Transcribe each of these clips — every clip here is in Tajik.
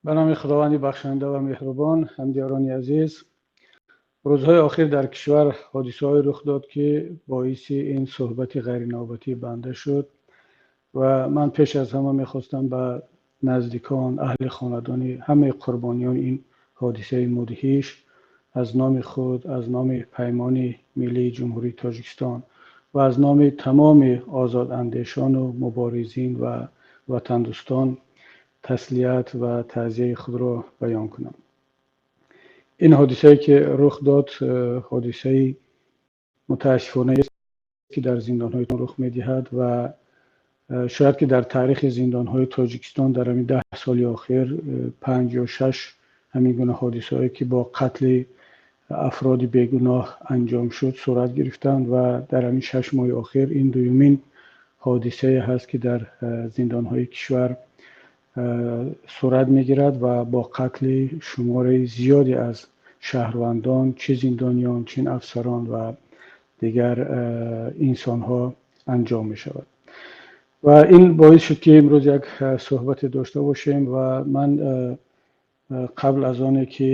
Ба номи Худованди бахшанда ва меҳрубон. Ҳамдиёрони азиз, рӯзҳои охир дар кишвар ҳодисаҳое рух дод, ки боиси ин суҳбати ғайринавбатии банда шуд ва ман пеш аз ҳама мехостам ба наздикон, аҳли хонадони ҳамаи қурбониёни ин ҳодисаи мудҳиш аз номи худ, аз номи Паймони Миллии Ҷумҳурии Тоҷикистон ва аз номи тамоми озодандешону муборизин ва ватандӯстон таслият ва таъзияи худро баён кунам. Ин ҳодисае, ки рух дод, ҳодисаи мутаассифонаест, ки дар зиндонҳои рух медиҳад ва шояд ки дар таърихи зиндонҳои Тоҷикистон дар ҳамин 10 соли охир панҷ ё шаш ҳамин гуна ҳодисаҳое, ки бо қатли афроди бегуноҳ анҷом шуд, сурат гирифтанд ва дар ҳамин 6 моҳи охир ин дуюмин ҳодисае ҳаст, ки дар зиндонҳои кишвар сурат мегирад ва бо қатли шумораи зиёде аз шаҳрвандон, чӣ зиндониён, чӣ афсарон ва дигар инсонҳо анҷом мешавад. Ва ин боис шуд, ки имрӯз як суҳбате дошта бошем. Ва ман қабл аз оне ки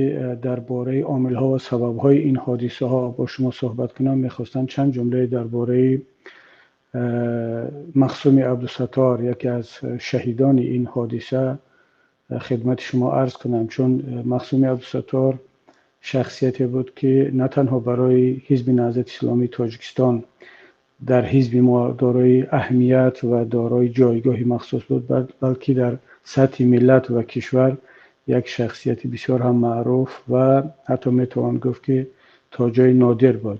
дар бораи омилҳо ва сабабҳои ин ҳодисаҳо бо шумо суҳбат кунам, мехостам чанд ҷумлае дар бораи Мақсуми Абдусаттор, яке аз шаҳидони ин ҳодиса, хидмати шумо арз кунам, чун Мақсуми Абдусаттор шахсияте буд, ки на танҳо барои Ҳизби Наҳзати Исломии Тоҷикистон дар ҳизби мо дорои аҳамият ва дорои ҷойгоҳи махсус буд, балки дар сатҳи миллат ва кишвар як шахсияти бисёр ҳам маъруф ва ҳатто метавон гуфт, ки то ҷои нодир буд.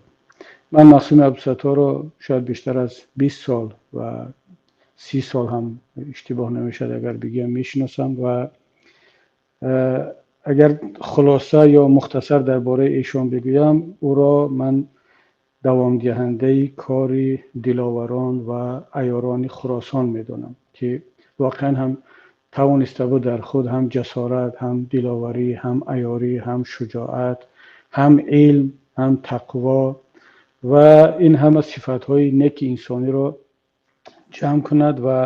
Ман Мақсуми Абдусатторро шояд бештар аз 20 сол ва 30 сол ҳам иштибоҳ намешавад агар бигӯям, мешиносам. Ва агар хулоса ё мухтасар дар бораи эшон бигӯям, ӯро ман давомдиҳандаи кори диловарон ва аёрони Хуросон медонам, ки воқеан ҳам тавониста буд дар худ ҳам ҷасорат, ҳам диловарӣ, ҳам аёрӣ, ҳам шуҷоат, ҳам илм, ҳам тақво ва ин ҳама сифатҳои неки инсониро ҷамъ кунад. Ва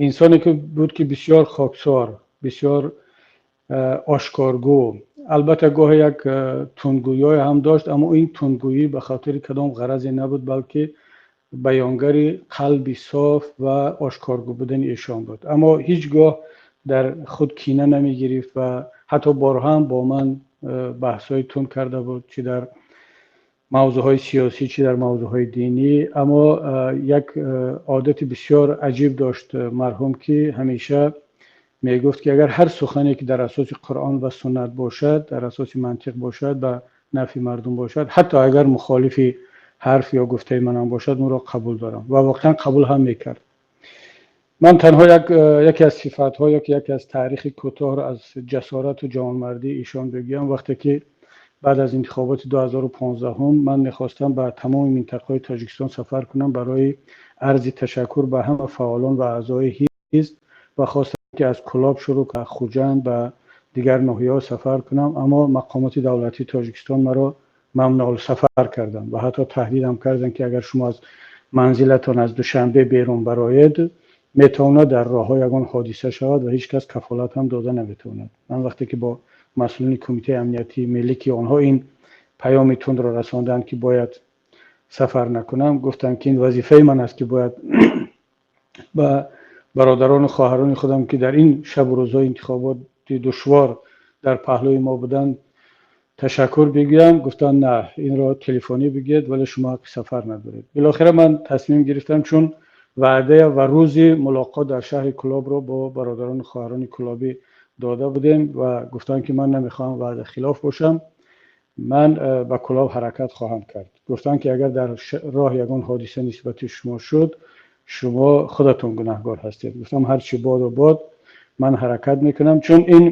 инсоне ки буд, ки бисёр хоксор, бисёр ошкоргӯ, албатта гоҳе як тундгӯиҳое ҳам дошт, аммо ин тундгӯӣ ба хотири кадом ғаразе набуд, балки баёнгари қалби соф ва ошкоргӯ будани эшон буд. Аммо ҳеҷ гоҳ дар худ кина намегирифт ва ҳатто борҳо ҳам бо ман баҳсҳои тунд карда буд, чӣ дар мавзӯъҳои сиёсӣ, чӣ дар мавзӯъҳои динӣ. Аммо як одати бисёр аҷиб дошт марҳум, ки ҳамеша мегуфт, ки агар ҳар сухане, ки дар асоси Қуръон ва суннат бошад, дар асоси мантиқ бошад, ба нафъи мардум бошад, ҳатто агар мухолифи ҳарф ё гуфтаи манам бошад, онро қабул дорам. Ва воқеан қабул ҳам мекард. Ман танҳо яке аз сифатҳо ё яке аз таърихи кӯтоҳро аз ҷасорату ҷавонмардии эшон бигӯям. Вақте ки баъд аз интихоботи 2015 ман мехостам ба тамоми минтақаҳои Тоҷикистон сафар кунам барои арзи ташаккур ба ҳама фаъолон ва аъзои ҳизб ва хостам, ки аз Кӯлоб шурӯъ, Хуҷанд, ба дигар ноҳияҳо сафар кунам, аммо мақомоти давлатии Тоҷикистон маро мамнӯъулсафар карданд ва ҳатто таҳдидам карданд, ки агар шумо аз манзилатон, аз Душанбе берун бароед, метавонад дар роҳҳо ягон ҳодиса шавад ва ҳеҷ кас кафолат ҳам дода наметавонад. Ман вақте ки бо масъулини Кумитаи амниятии миллӣ, ки онҳо ин паёми тундро расонданд, ки бояд сафар накунам, гуфтанд, ки ин вазифаи ман аст, ки бояд ба бародарону хоҳарони худам, ки дар ин шабу рӯзҳои интихоботи душвор дар паҳлӯи мо буданд, ташаккур бигӯям. Гуфтанд: «На, инро телефонӣ бигӯед, вале шумо ҳаққи сафар надоред». Билохира ман тасмим гирифтам, чун ваъда ва рӯзи мулоқот дар шаҳри Кӯлобро бо бародарону хоҳарони кӯлобӣ дода будем ва гуфтам, ки ман намехоҳам ваъдахилоф бошам, ман ба Кӯлоб ҳаракат хоҳам кард. Гуфтанд, ки агар дар роҳ ягон ҳодиса нисбати шумо шуд, шумо худатон гунаҳгор ҳастед. Гуфтам: «Ҳарчи боду бод, ман ҳаракат мекунам», чун ин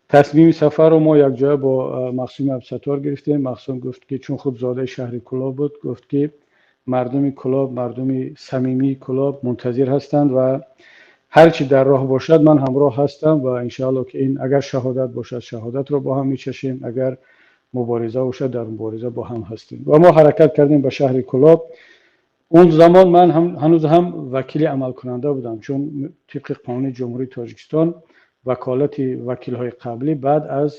тасмими сафарро мо якҷоя бо Мақсуми Абдусаттор гирифтем. Мақсум гуфт, ки чун худ зодаи шаҳри Кӯлоб буд, гуфт, ки мардуми Кӯлоб, мардуми самимии Кӯлоб мунтазир ҳастанд ва ҳарчи дар роҳ бошад, ман ҳамроҳ ҳастам ва иншоалло, ки ин агар шаҳодат бошад, шаҳодатро бо ҳам мечашем, агар мубориза бошад, дар мубориза бо ҳам ҳастем. Ва мо ҳаракат кардем ба шаҳри Кӯлоб. Он замон ман ҳанӯз ҳам вакили амалкунанда будам, чун тибқи қонуни Ҷумҳурии Тоҷикистон Ваколати вакилҳои қаблӣ баъд аз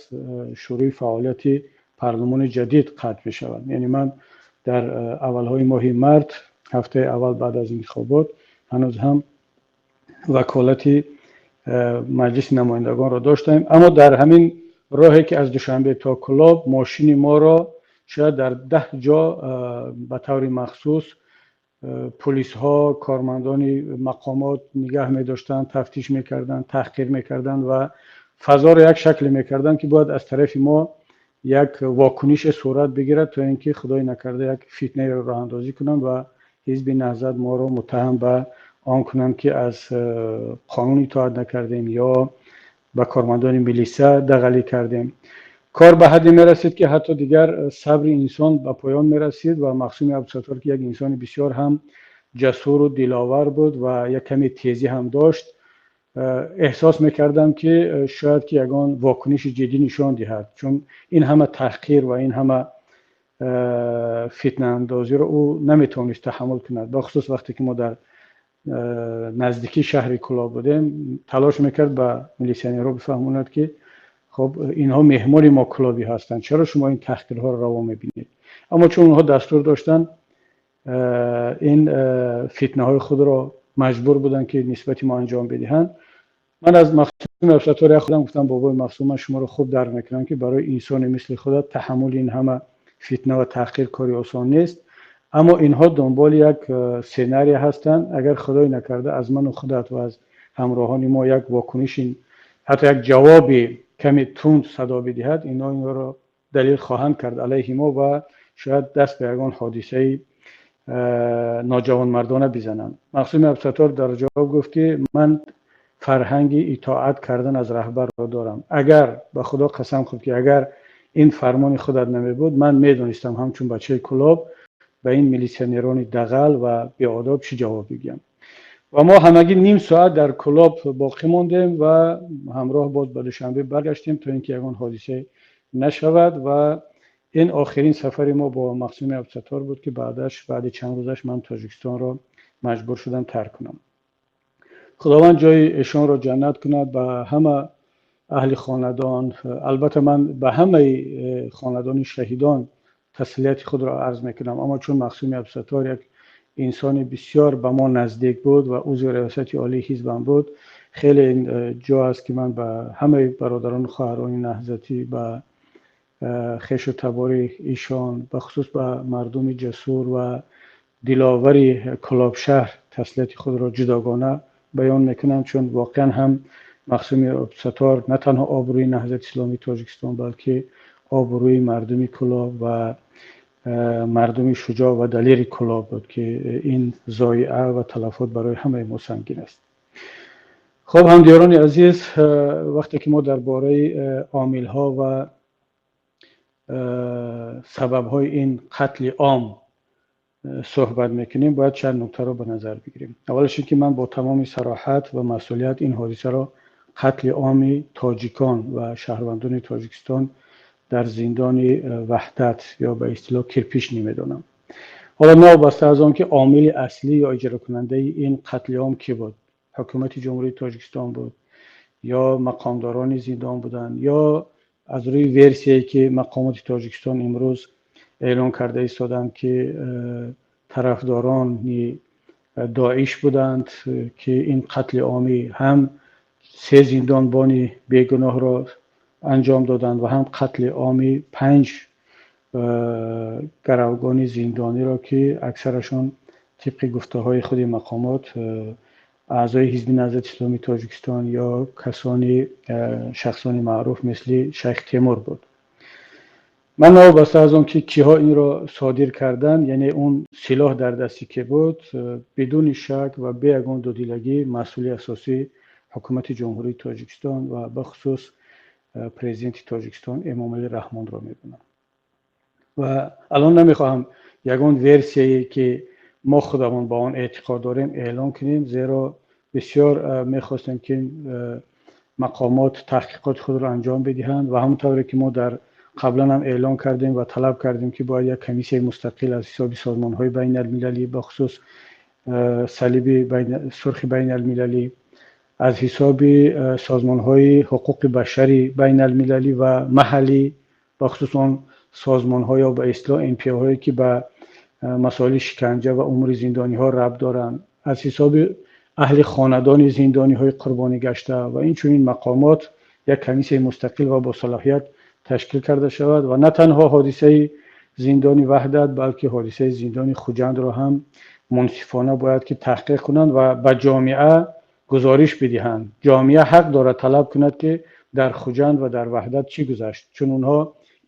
шурӯи фаъолияти парлумони ҷадид қатъ мешавад. Яъне ман дар аввалҳои моҳи март, ҳафтаи аввал баъд аз интихобот, ҳанӯз ҳам ваколати Маҷлиси намояндагонро доштем. Аммо дар ҳамин роҳе ки аз Душанбе то Кӯлоб, мошини моро шояд дар 10 ҷо ба таври махсус пулисҳо, кормандони мақомот нигаҳ медоштанд, тафтиш мекарданд, таҳқир мекарданд ва фазоро як шакле мекарданд, ки бояд аз тарафи мо як вокунише сурат бигирад, то ин ки, худои накарда, як фитнаеро роҳандозӣ кунанд ва Ҳизби Наҳзат моро муттаҳам ба он кунанд, ки аз қонун итоат накардем ё ба кормандони милиса дағалӣ кардем. Кор ба ҳадде мерасид, ки ҳатто дигар сабри инсон ба поён мерасид ва Мақсуми Абдусаттор, ки як инсони бисёр ҳам ҷасуру диловар буд ва як каме тезӣ ҳам дошт, эҳсос мекардам, ки шояд ки ягон вокуниши ҷиддӣ нишон диҳад, чун ин ҳама таҳқир ва ин ҳама фитнаандозиро ӯ наметавонист таҳаммул кунад. Бахусус вақте ки мо дар наздикии шаҳри Кӯлоб будем, талош мекард ба милисионерҳо бифаҳмонад, ки хоб, инҳо меҳмони мо кӯлобӣ ҳастанд, чаро шумо ин таҳқирҳоро раво мебинед? Аммо чун онҳо дастур доштанд, ин фитнаҳои худро маҷбур буданд, ки нисбати мо анҷом бидиҳанд. Ман аз Мақсуми Абдусаттор як худам гуфтам: «Бобои Мақсум, ман шуморо хуб дарк мекунам, ки барои инсоне мисли худат таҳаммули ин ҳама фитна ва таҳқир кори осон нест, аммо инҳо дунболи як сценария ҳастанд. Агар, худои накарда, аз ману худат ва аз ҳамроҳони мо як вокуниши, ҳатто як ҷавоби каме тунд садо бидиҳад, инҳо инро далел хоҳанд кард алайҳи мо ва шояд даст ба ягон ҳодисаи ноҷавонмардона бизананд». Мақсуми Абдусаттор дар ҷавоб гуфт, ки ман фарҳанги итоат кардан аз раҳбарро дорам. Агар, ба Худо қасам хӯрд, ки агар ин фармони худат намебуд, ман медонистам, ҳамчун бачаи Кӯлоб ба ин милисионерони дағал ва беодоб чӣ ҷавоб бигӯям. Ва мо ҳамагӣ ним соат дар Кӯлоб боқӣ мондем ва ҳамроҳ боз ба Душанбе баргаштем, то ин ки ягон ҳодиса нашавад. Ва ин охирин сафари мо бо Мақсуми Абдусаттор буд, ки баъдаш, баъди чанд рӯзаш, ман Тоҷикистонро маҷбур шудам тарк кунам. Худованд ҷои эшонро ҷаннат кунад, ба ҳама аҳли хонадон, албатта ман ба ҳамаи хонадони шаҳидон таслияти худро арз мекунам, аммо чун Мақсуми Абдусаттор як инсони бисёр ба мо наздик буд ва узви Раёсати Олии ҳизбам буд, хеле ҷо аст, ки ман ба ҳамаи бародарону хоҳарони наҳзатӣ, ба хешу табори ишон, бахусус ба мардуми ҷасур ва диловари Кӯлобшаҳр таслияти худро ҷудогона баён мекунам, чун воқеан ҳам Мақсуми Абдусаттор на танҳо обрӯи Наҳзати Исломии Тоҷикистон, балки обрӯи мардуми Кӯлоб ва мардуми шуҷоъ ва далери Кӯлоб буд, ки ин зоиа ва талафот барои ҳамаи мо сангин аст. Хуб, ҳамдиёрони азиз, вақте ки мо дар бораи омилҳо ва сабабҳои ин қатли ом суҳбат мекунем, бояд чанд нуктаро ба назар бигирем. Аввалаш ин ки ман бо тамоми сароҳат ва масъулият ин ҳодисаро қатли оми тоҷикон ва шаҳрвандони Тоҷикистон дар зиндони Ваҳдат ё ба истилоҳ Кирпичный медонам. Ҳоло новобаста аз он ки омили аслӣ ё иҷрокунандаи ин қатли ом кӣ буд, ҳукумати Ҷумҳурии Тоҷикистон буд ё мақомдорони зиндон буданд, ё аз рӯи версияе ки мақомоти Тоҷикистон имрӯз эълон карда истоданд, ки тарафдорони Доиш буданд, ки ин қатли оми ҳам се зиндонбони бегуноҳро анҷом доданд ва ҳам қатли оми панҷ гаравгони зиндониро, ки аксарашон тибқи гуфтаҳои худи мақомот аъзои Ҳизби Наҳзати Исломии Тоҷикистон ё касони, шахсони маъруф мисли Шайх Темур буд. Ман новобаста аз он ки киҳо инро содир карданд, яъне он силоҳ дар дасти ке буд, бидуни шак ва бе ягон дудилагӣ масъули асосӣ ҳукумати Ҷумҳурии Тоҷикистон ва бахусус президенти Тоҷикистон Эмомалӣ Раҳмонро медонам. Ва алон намехоҳам ягон версияе, ки мо худамон ба он эътиқод дорем, эълон кунем, зеро бисёр мехостем, ки мақомот таҳқиқоти худро анҷом бидиҳанд ва ҳамон тавре ки мо дар қаблан ҳам эълон кардем ва талаб кардем, ки бояд як комиссияи мустақил аз ҳисоби созмонҳои байналмилалӣ, бахусус Салиби Сурхи байналмилалӣ. Аз ҳисоби созмонҳои ҳуқуқи башари байналмилалӣ ва маҳаллӣ, бахусус он созмонҳо ё ба истилоҳ НПО-ҳое, ки ба масоили шиканҷа ва умури зиндониҳо рабт доранд, аз ҳисоби аҳли хонадони зиндониҳои қурбонӣ гашта ва инчунин мақомот як комиссияи мустақил ва босалоҳият ташкил карда шавад ва на танҳо ҳодисаи зиндони Ваҳдат, балки ҳодисаи зиндони Хуҷандро ҳам мунсифона бояд ки таҳқиқ кунанд ва ба ҷомеа гузориш бидиҳанд. Ҷомеа ҳақ дорад талаб кунад, ки дар Хуҷанд ва дар Ваҳдат чӣ гузашт, чун онҳо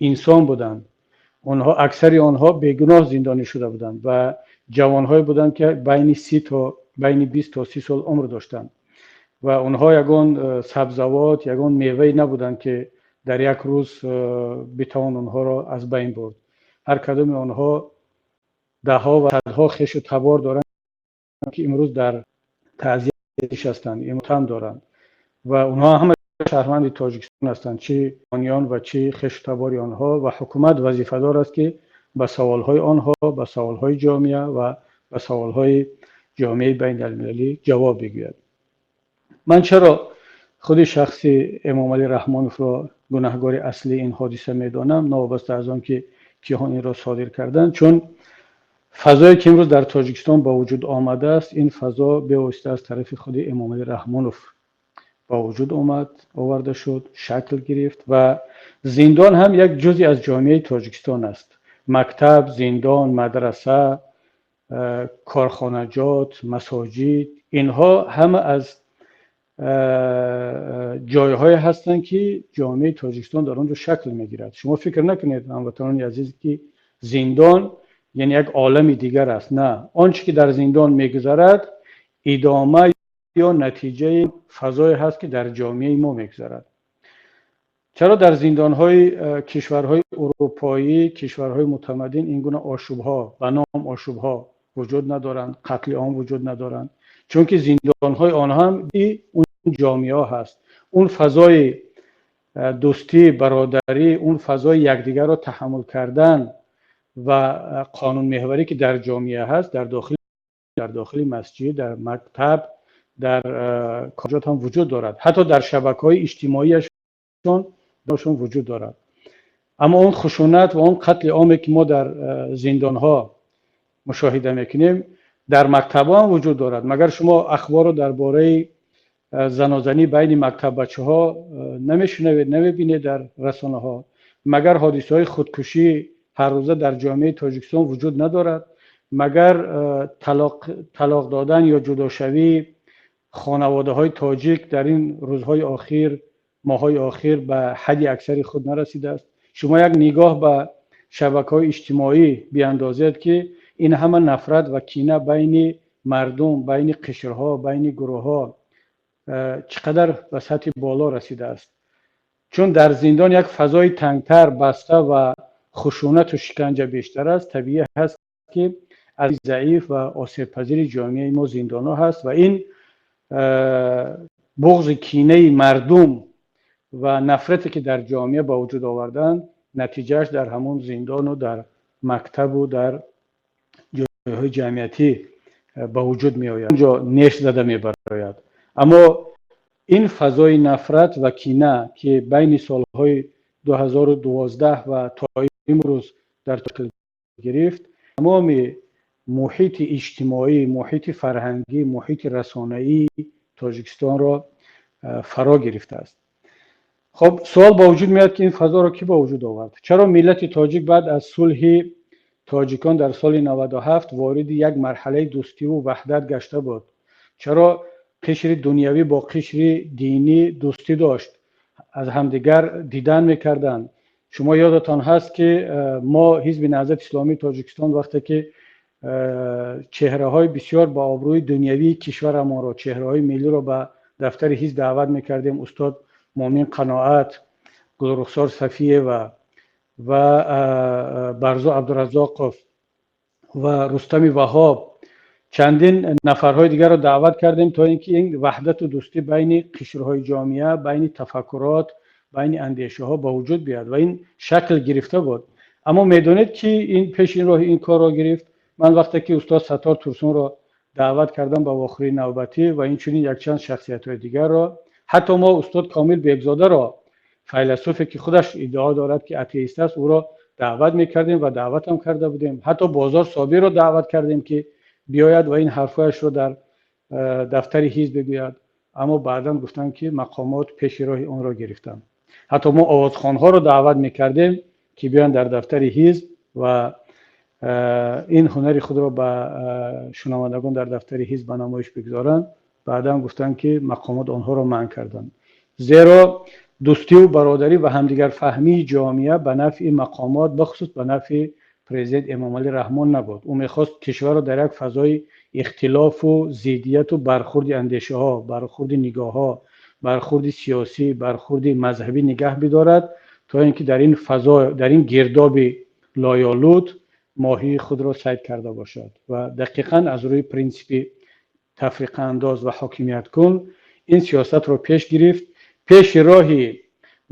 инсон буданд. Онҳо, аксари онҳо бегуноҳ зиндонӣ шуда буданд ва ҷавонҳое буданд, ки байни 30 то байни 20 то 30 сол умр доштанд ва онҳо ягон сабзавот, ягон мевае набуданд, ки дар як рӯз битавон онҳоро аз байн бурд. Ҳар кадоми онҳо даҳҳо ва садҳо хешу табор доранд, ки имрӯз дар таъзия нишастанд, мотам доранд ва онҳо ҳама шаҳрванди Тоҷикистон ҳастанд, чӣ ониён ва чӣ хешу табори онҳо, ва ҳукумат вазифадор аст, ки ба саволҳои онҳо, ба саволҳои ҷомеа ва ба саволҳои ҷомеаи байналмилалӣ ҷавоб бигӯяд. Ман чаро худи шахси Эмомалӣ Раҳмоновро гунаҳгори аслии ин ҳодиса медонам, новобаста аз он ки киҳо инро содир карданд? Чун фазое, ки имрӯз дар Тоҷикистон ба вуҷуд омадааст, ин фазо бевосита аз тарафи худи Эмомалӣ Раҳмонов ба вуҷуд омад, оварда шуд, шакл гирифт ва зиндон ҳам як ҷузъе аз ҷомеаи Тоҷикистон аст. Мактаб, зиндон, мадраса, корхонаҷот, масоҷид, инҳо ҳама аз ҷойҳое ҳастанд, ки ҷомеаи Тоҷикистон дар он ҷо шакл мегирад. Шумо фикр накунед, ҳамватанони азиз, ки зиндон яъне як олами дигар аст. На, он чӣ ки дар зиндон мегузарад, идома ё натиҷаи фазое ҳаст, ки дар ҷомеаи мо мегузарад. Чаро дар зиндонҳои кишварҳои урупоӣ, кишварҳои мутамаддин ин гуна ошӯбҳо, ба ном ошӯбҳо вуҷуд надоранд, қатли ом вуҷуд надоранд? Чунки зиндонҳои онҳо ҳам он ҷомеаҳо ҳаст. Он фазои дӯстӣ, бародарӣ, он фазои якдигарро таҳаммул кардан ва қонунмеҳварӣ, ки дар ҷомеа ҳаст, дар дохили масҷид, дар мактаб, дар корҷот ҳам вуҷуд дорад, ҳатто дар шабакаҳои иҷтимоиашон вуҷуд дорад. Аммо он хушунат ва он қатли оме, ки мо дар зиндонҳо мушоҳида мекунем, дар мактабҳо ҳам вуҷуд дорад. Магар шумо ахборро дар бораи занозанӣ байни мактаббачаҳо намешунавед, намебинед дар расонаҳо? Магар ҳодисаҳои худкушӣ ҳаррӯза дар ҷомеаи Тоҷикистон вуҷуд надорад? Магар талоқ додан ё ҷудошавии хонаводаҳои тоҷик дар ин рӯзҳои охир, моҳҳои охир ба ҳадди аксари худ нарасидааст? Шумо як нигоҳ ба шабакаҳои иҷтимоӣ биандозед, ки ин ҳама нафрат ва кина байни мардум, байни қишрҳо, байни гурӯҳҳо чӣ қадар ба сатҳи боло расидааст. Чун дар зиндон як фазои тангтар, баста ва хушунату шиканҷа бештар аст, табиӣ ҳаст, ки аз заиф ва осебпазири ҷомеаи мо зиндонҳо ҳаст ва ин буғзи кинаи мардум ва нафрате, ки дар ҷомеа ба вуҷуд оварданд, натиҷааш дар ҳамон зиндону дар мактабу дар ҷойҳои ҷамъиятӣ ба вуҷуд меояд, онҷо неш зада мебарояд. Аммо ин фазои нафрат ва кина, ки байни солҳои 2012 ва то имрӯз дар шакл гирифт, тамоми муҳити иҷтимоӣ, муҳити фарҳангӣ, муҳити расонаии Тоҷикистонро фаро гирифтааст. Хоб, суол ба вуҷуд меояд, ки ин фазоро кӣ ба вуҷуд овард? Чаро миллати тоҷик баъд аз сулҳи тоҷикон дар соли 97 вориди як марҳалаи дӯстиву ваҳдат гашта буд? Чаро қишри дунявӣ бо қишри динӣ дӯстӣ дошт, аз ҳамдигар дидан мекарданд? Шумо ёдатон ҳаст, ки мо, Ҳизби Наҳзати Исломии Тоҷикистон, вақте ки чеҳраҳои бисёр ба обрӯи дунявии кишварамонро, чеҳраҳои миллиро ба дафтари ҳизб даъват мекардем, устод Муъмин Қаноат, Гулрухсор Сафиева ва Барзу Абдуразоқов ва Рустами Ваҳоб, чандин нафарҳои дигарро даъват кардем, то ин ки ин ваҳдату дӯстӣ байни қишрҳои ҷомеа, байни тафаккурот, байни андешаҳо ба вуҷуд биёяд ва ин шакл гирифта буд. Аммо медонед, ки ин пеши роҳи ин корро гирифт? Ман вақте ки устод Саттор Турсунро Даъват кардам ба вохӯрии навбатӣ ва инчунин якчанд шахсиятҳои дигарро. Ҳатто мо устод Комил Бегзодаро, файласуфе ки худаш иддао дорад, ки атеист аст, ӯро даъват мекардем ва даъватам карда будем. Ҳатто Бозор Собирро даъват кардем, ки биёяд ва ин ҳарфҳояшро дар дафтари ҳизб бигӯяд, аммо баъдан гуфтанд, ки мақомот пеши роҳи онро гирифтанд. Ҳатто мо овозхонҳоро даъват мекардем, ки биёянд дар дафтари ҳизб ва ин ҳунари худро ба шунавандагон дар дафтари ҳизб ба намоиш бигузоранд. Баъдан гуфтанд, ки мақомот онҳоро манъ карданд, зеро дӯстиву бародарӣ ва ҳамдигарфаҳмии ҷомеа ба нафъи мақомот, бахусус ба нафъи президент Эмомалӣ Раҳмон набуд. Ӯ мехост кишварро дар як фазои ихтилофу зиддияту бархурди андешаҳо, бархурди нигоҳҳо, бархурди сиёсӣ, бархурди мазҳабӣ нигаҳ бидорад, то ин ки дар ин фазо, дар ин гирдоби лоёлуд моҳии худро сайд карда бошад. Ва дақиқан аз рӯи принсипи тафриқаандоз ва ҳокимияткун ин сиёсатро пеш гирифт. Пеши роҳи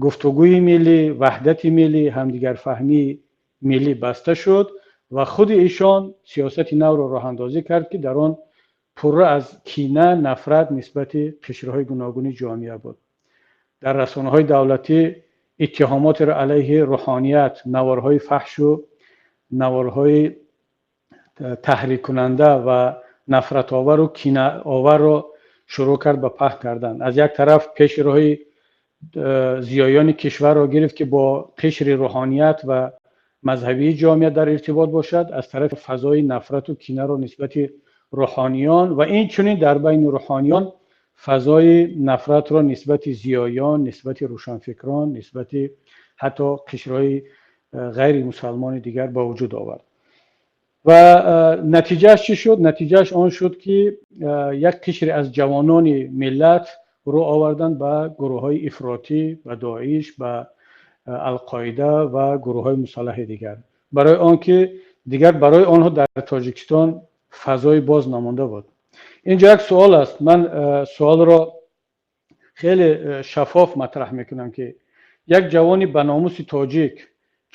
гуфтугӯи миллӣ, ваҳдати миллӣ, ҳамдигарфаҳмии миллӣ баста шуд ва худи ишон сиёсати навро роҳандозӣ кард, ки дар он пурра аз кина, нафрат нисбати қишрҳои гуногуни ҷомеа буд. Дар расонаҳои давлатӣ иттиҳомотеро алайҳи рӯҳоният, наворҳои фаҳшу наворҳои таҳриккунанда ва нафратовару кинаоварро шурӯъ кард ба паҳн кардан. Аз як тараф пеши роҳи зиёёни кишварро гирифт, ки бо қишри рӯҳоният ва мазҳабии ҷомеа дар иртибот бошад, аз тарафи фазои нафрату кинаро нисбати рӯҳониён ва инчунин дар байни рӯҳониён фазои нафратро нисбати зиёён, нисбати рӯшанфикрон, нисбати ҳатто қишрҳои ғайримусалмони дигар ба вуҷуд овард. Ва натиҷааш чӣ шуд? Натиҷааш он шуд, ки як қишре аз ҷавонони миллат рӯ оварданд ба гурӯҳҳои ифротӣ, ба Доиш, ба Алқоида ва гурӯҳҳои мусаллаҳи дигар, барои он ки дигар барои онҳо дар Тоҷикистон фазои боз намонда буд. Инҷо як суол аст. Ман суолро хеле шаффоф матраҳ мекунам, ки як ҷавони баномуси тоҷик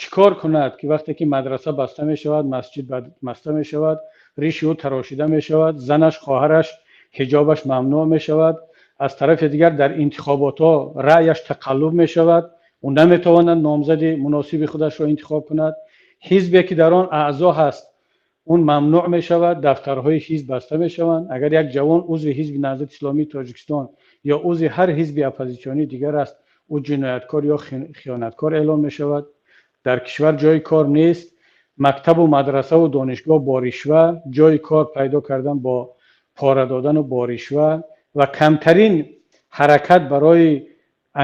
чӣ кор кунад, ки вақте ки мадраса баста мешавад, масҷид баста мешавад, риши ӯ тарошида мешавад, занаш, хоҳараш ҳиҷобаш мамнӯъ мешавад, аз тарафи дигар дар интихоботҳо раъяш тақаллуб мешавад, ӯ наметавонад номзади муносиби худашро интихоб кунад, ҳизбе ки дар он аъзо ҳаст, он мамнӯъ мешавад, дафтарҳои ҳизб баста мешаванд. Агар як ҷавон узви Ҳизби Наҳзати Исломии Тоҷикистон ё узви ҳар ҳизби оппозитсионии дигар аст, ӯ ҷинояткор ё хиёнаткор эълон мешавад. Дар кишвар ҷои кор нест, мактабу мадрасаву донишгоҳ бо ришва, ҷои кор пайдо кардан бо пора додану бо ришва ва камтарин ҳаракат барои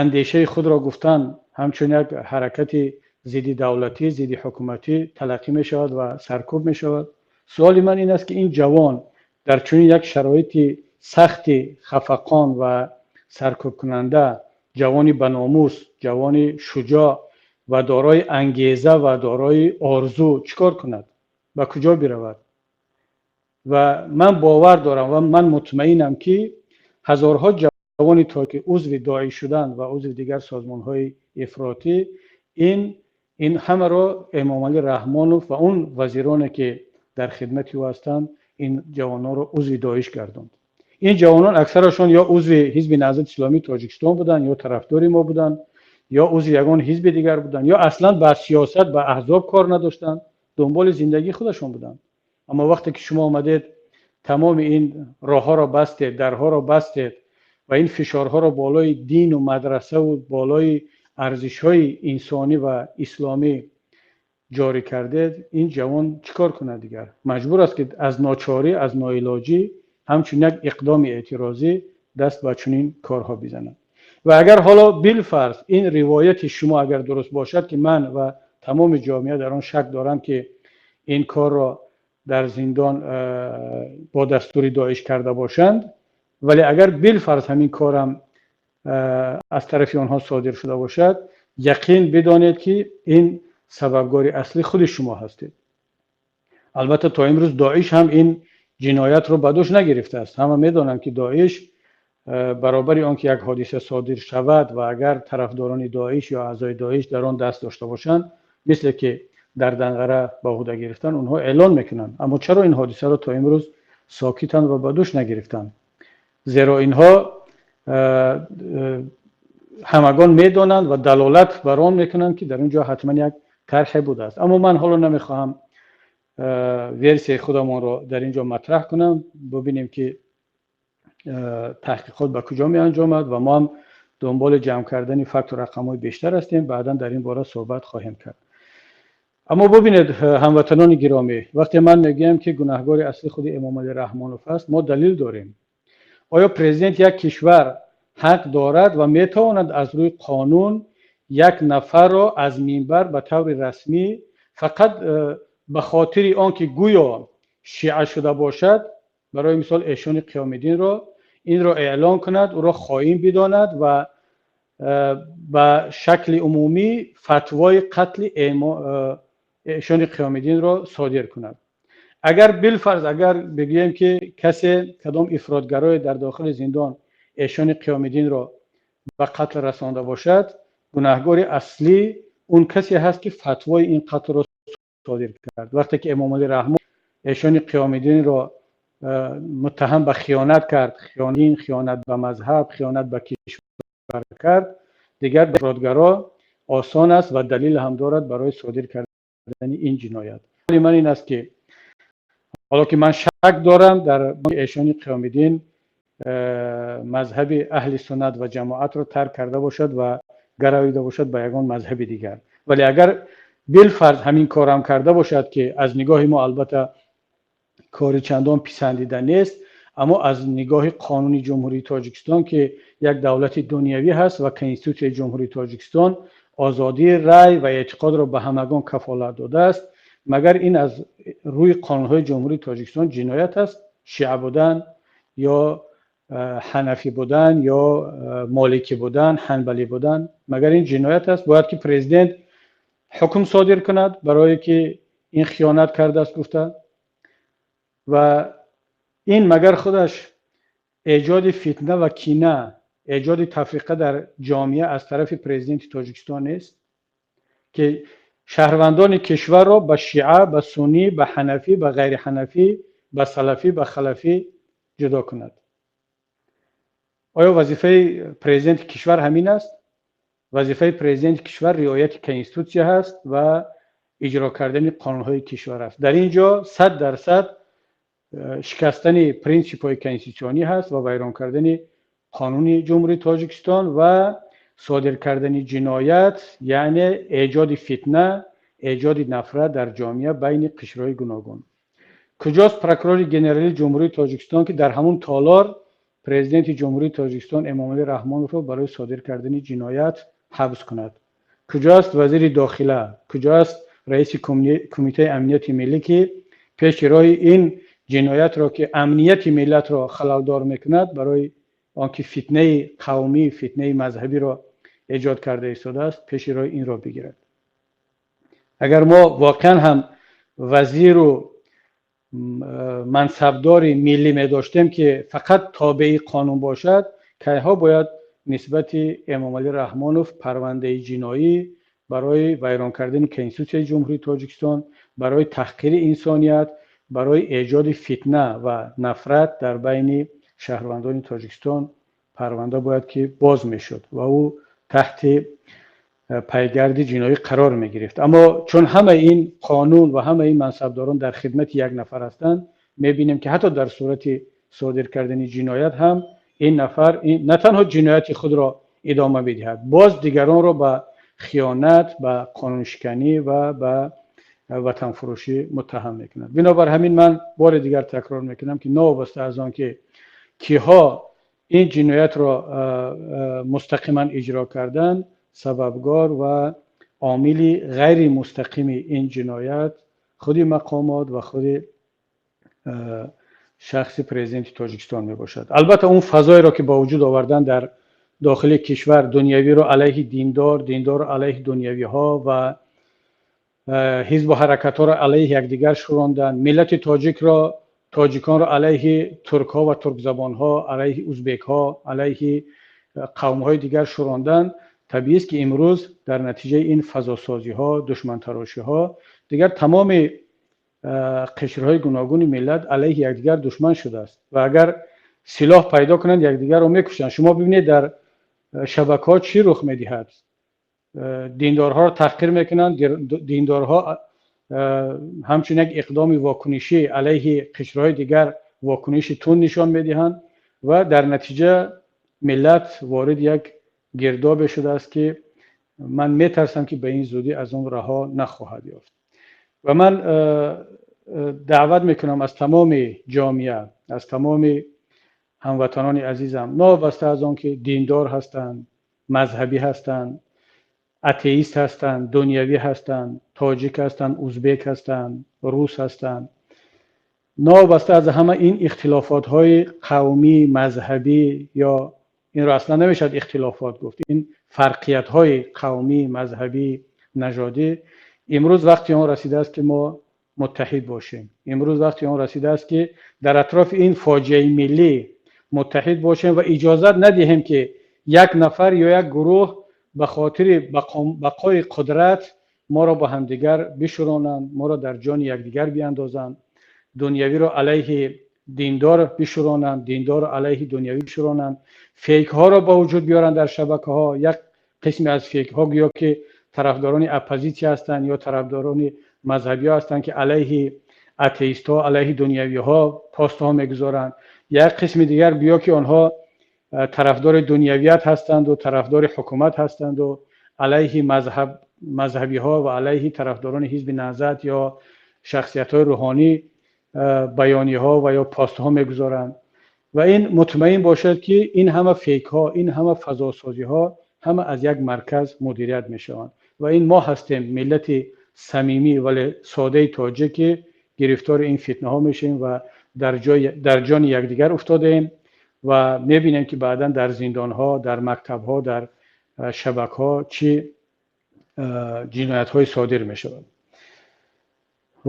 андешаи худро гуфтан ҳамчун як ҳаракати зидди давлатӣ, зидди ҳукуматӣ талаққӣ мешавад ва саркӯб мешавад. Суоли ман ин аст, ки ин ҷавон дар чунин як шароити сахти хафақон ва саркӯбкунанда, ҷавони баномус, ҷавони шуҷоъ ва дорои ангеза ва дорои орзу чӣ кор кунад, ба куҷо биравад? Ва ман бовар дорам ва ман мутмаинам, ки ҳазорҳо ҷавони тоҷик узви Доиш шуданд ва узви дигар созмонҳои ифротӣ, ин ҳамаро Эмомалӣ Раҳмонов ва он вазироне, ки дар хидмати ӯ ҳастанд, ин ҷавононро узви Доиш гардонд. Ин ҷавонон аксарашон ё узви Ҳизби Наҳзати Исломии Тоҷикистон буданд, ё тарафдори мо буданд, ё узви ягон ҳизби дигар буданд, ё аслан ба сиёсат, ба аҳзоб кор надоштанд, дунболи зиндагии худашон буданд. Аммо вақте ки шумо омадед, тамоми ин роҳҳоро бастед, дарҳоро бастед ва ин фишорҳоро болои дину мадрасаву болои арзишҳои инсонӣ ва исломӣ ҷорӣ кардед, ин ҷавон чӣ кор кунад дигар? Маҷбур аст, ки аз ночорӣ, аз ноилоҷӣ ҳамчун як иқдоми эътирозӣ даст ба чунин корҳо бизанад. Ва агар ҳоло билфарз ин ривояти шумо агар дуруст бошад, ки ман ва тамоми ҷомеа дар он шак дорам, ки ин корро дар зиндон бо дастури Доиш карда бошанд, вале агар билфарз ҳамин корам аз тарафи онҳо содир шуда бошад, яқин бидонед, ки ин сабабгори аслӣ худи шумо ҳастед. Албатта, то имрӯз Доиш ҳам ин ҷиноятро ба дӯш нагирифтааст. Ҳама медонанд, ки Доиш баробари он ки як ҳодиса содир шавад ва агар тарафдорони Доиш ё аъзои Доиш дар он даст дошта бошанд, мисле ки дар Данғара ба уҳда гирифтан, онҳо эълон мекунанд. Аммо чаро ин ҳодисаро то имрӯз сокитанд ва ба дӯш нагирифтанд. Зеро инҳо ҳамагон медонанд ва далолат бар он мекунанд, ки дар он ҷо ҳатман як тарҳе будааст. Аммо ман ҳоло намехоҳам версияи худамонро дар ин ҷо матраҳ кунам. Бубинем, ки таҳқиқот ба куҷо меанҷомад ва мо ҳам дунболи ҷамъ кардани факту рақамҳои бештар ҳастем. Баъдан дар ин бора суҳбат хоҳем кард. Аммо бубинед, ҳамватанони гиромӣ, вақте ман мегӯям, ки гунаҳгори аслӣ худи Эмомалӣ Раҳмонов аст, мо далил дорем. Оё президент як кишвар ҳақ дорад ва метавонад аз рӯи қонун як нафарро аз минбар ба таври расмӣ фақат ба хотири он ки гӯё шиа шуда бошад, барои мисол Эшони Қиёмиддинро, инро эълон кунад, ӯро хоин бидонад ва ба шакли умумӣ фатвои қатли Эшони Қиёмиддинро содир кунад? Агар билфарз, агар бигӯем, ки касе, кадом ифротгарое дар дохили зиндон Эшони Қиёмиддинро ба қатл расонда бошад, гунаҳгори аслӣ он касе ҳаст, ки фатвои ин қатлро содир кард. Вақте ки Эмомалӣ Раҳмон Эшони Қиёмиддинро муттаҳам ба хиёнат кард, хиёнат ба мазҳаб, хиёнат ба кишвар кард, дигар ифротгаро осон аст ва далил ҳам дорад барои содир кардани ин ҷиноят. Ман ин аст, ки ҳоло ки ман шак дорам дар Эшони Қиёмиддин мазҳаби аҳли суннат ва ҷамоатро тарк карда бошад ва гаравида бошад ба ягон мазҳаби дигар, вале агар билфарз ҳамин корам карда бошад, ки аз нигоҳи мо албатта кори чандон писандида нест, аммо аз нигоҳи қонуни Ҷумҳурии Тоҷикистон, ки як давлати дунявӣ ҳаст ва Конститутсияи Ҷумҳурии Тоҷикистон озодии рай ва эътиқодро ба ҳамагон кафолат додааст, магар ин аз рӯи қонунҳои Ҷумҳурии Тоҷикистон ҷиноят аст, шиа будан ё ҳанафӣ будан ё моликӣ будан, ҳанбалӣ будан? Магар ин ҷиноят аст? Бояд ки президент ҳукм содир кунад, барое ки ин хиёнат кардааст гуфта. Ва ин магар худаш эҷоди фитна ва кина, эҷоди тафриқа дар ҷомеа аз тарафи президенти Тоҷикистон нест, ки шаҳрвандони кишварро ба шиа, ба суннӣ, ба ҳанафӣ, ба ғайри ҳанафӣ, ба салафӣ, ба халафӣ ҷудо кунад? Оё вазифаи президенти кишвар ҳамин аст? Вазифаи президенти кишвар риояти конститутсия ҳаст ва иҷро кардани қонунҳои кишвар аст. Дар ин ҷо 100% шикастани принсипҳои конститутсионӣ ҳаст ва вайрон кардани қонуни Ҷумҳурии Тоҷикистон ва содир кардани ҷиноят, яъне эҷоди фитна, эҷоди нафрат дар ҷомеа байни қишрҳои гуногун. Куҷост прокурори генералии Ҷумҳурии Тоҷикистон, ки дар ҳамун толор президенти Ҷумҳурии Тоҷикистон Эмомалӣ Раҳмоновро барои содир кардани ҷиноят ҳабс кунад? Куҷоаст вазири дохила? Куҷоаст раиси Кумитаи амнияти миллӣ, ки пеши роҳи ин ҷиноятро, ки амнияти миллатро халалдор мекунад, барои он ки фитнаи қавмӣ, фитнаи мазҳабиро эҷод карда истодааст, пеши роҳи инро бигирад? Агар мо воқеан ҳам вазиру мансабдори миллӣ медоштем, ки фақат тобеи қонун бошад, кайҳо бояд нисбати Эмомалӣ Раҳмонов парвандаи ҷиноӣ барои вайрон кардани Конститутсияи Ҷумҳурии Тоҷикистон, барои таҳқири инсоният, барои эҷоди фитна ва нафрат дар байни шаҳрвандони Тоҷикистон парванда бояд ки боз мешуд ва ӯ таҳти пайгарди ҷиноӣ қарор мегирифт. Аммо чун ҳамаи ин қонун ва ҳамаи ин мансабдорон дар хидмати як нафар ҳастанд, мебинем, ки ҳатто дар сурати содир кардани ҷиноят ҳам ин нафар на танҳо ҷинояти худро идома медиҳад, боз дигаронро ба хиёнат, ба қонуншиканӣ ва ба ватанфурӯшӣ муттаҳам мекунад. Бинобар ҳамин ман бори дигар такрор мекунам, ки новобаста аз он ки киҳо ин ҷиноятро мустақиман иҷро карданд, сабабгор ва омили ғайримустақими ин ҷиноят худи мақомот ва худи шахси президенти Тоҷикистон мебошад. Албатта, он фазоеро, ки ба вуҷуд овардан дар дохили кишвар, дунявиро алайҳи диндор, диндорро алайҳи дунявиҳо ва ҳизбу ҳаракатҳоро алайҳи якдигар шӯрондан, миллати тоҷикро, тоҷиконро алайҳи туркҳо ва туркзабонҳо, алайҳи узбекҳо, алайҳи қавмҳои дигар шӯрондан, табиист, ки имрӯз дар натиҷаи ин фазосозиҳо, душмантарошиҳо дигар тамоми қишрҳои гуногуни миллат алайҳи якдигар душман шудааст ва агар силоҳ пайдо кунанд, якдигарро мекушанд. Шумо бибинед, дар шабакаҳо чӣ рух медиҳад. Диндорҳоро таҳқир мекунанд, диндорҳо ҳамчун як иқдоми вокунишӣ алайҳи қишрҳои дигар вокуниши тунд нишон медиҳанд ва дар натиҷа миллат ворид як гирдобе шудааст, ки ман метарсам, ки ба ин зудӣ аз он раҳо нахоҳад ёфт. Ва ман даъват мекунам аз тамоми ҷомеа, аз тамоми ҳамватанони азизам, новобаста аз он ки диндор ҳастанд, мазҳабӣ ҳастанд, атеист ҳастанд, дунявӣ ҳастанд, тоҷик ҳастанд, узбек ҳастанд, рус ҳастанд, новобаста аз ҳама ин ихтилофотҳои қавмӣ, мазҳабӣ, ё инро аслан намешавад ихтилофот гуфт, ин фарқиятҳои қавмӣ, мазҳабӣ, нажодӣ, имрӯз вақти он расидааст, ки мо муттаҳид бошем. Имрӯз вақти он расидааст, ки дар атрофи ин фоҷиаи миллӣ муттаҳид бошем ва иҷозат надиҳем, ки як нафар ё як гурӯҳ ба хотири бақои қудрат моро ба ҳамдигар бишӯронанд, моро дар ҷони якдигар биандозанд, дунявиро алайҳи диндор бишӯронанд, диндорро алайҳи дунявӣ бишӯронанд, фейкҳоро ба вуҷуд биёранд дар шабакаҳо. Як қисме аз фейкҳо гӯё ки тарафдорони оппозитсия ҳастанд ё тарафдорони мазҳабиҳо ҳастанд, ки алайҳи атеистҳо, алайҳи дунявиҳо постҳо мегузоранд. Як қисми дигар гӯё ки онҳо тарафдори дунявият ҳастанду тарафдори ҳукумат ҳастанду алайҳи мазҳабиҳо ва алайҳи тарафдорони ҳизби Наҳзат ё шахсиятҳои рӯҳонӣ баёниҳо ва ё постҳо мегузоранд. Ва ин мутмаин бошад, ки ин ҳама фейкҳо, ин ҳама фазосозиҳо ҳама аз як марказ мудирият мешаванд ва ин мо ҳастем, миллати самимӣ вале содаи тоҷик, ки гирифтори ин фитнаҳо мешавем ва дар ҷони якдигар уфтодаем ва мебинем, ки баъдан дар зиндонҳо, дар мактабҳо, дар шабакҳо чӣ ҷиноятҳое содир мешавад.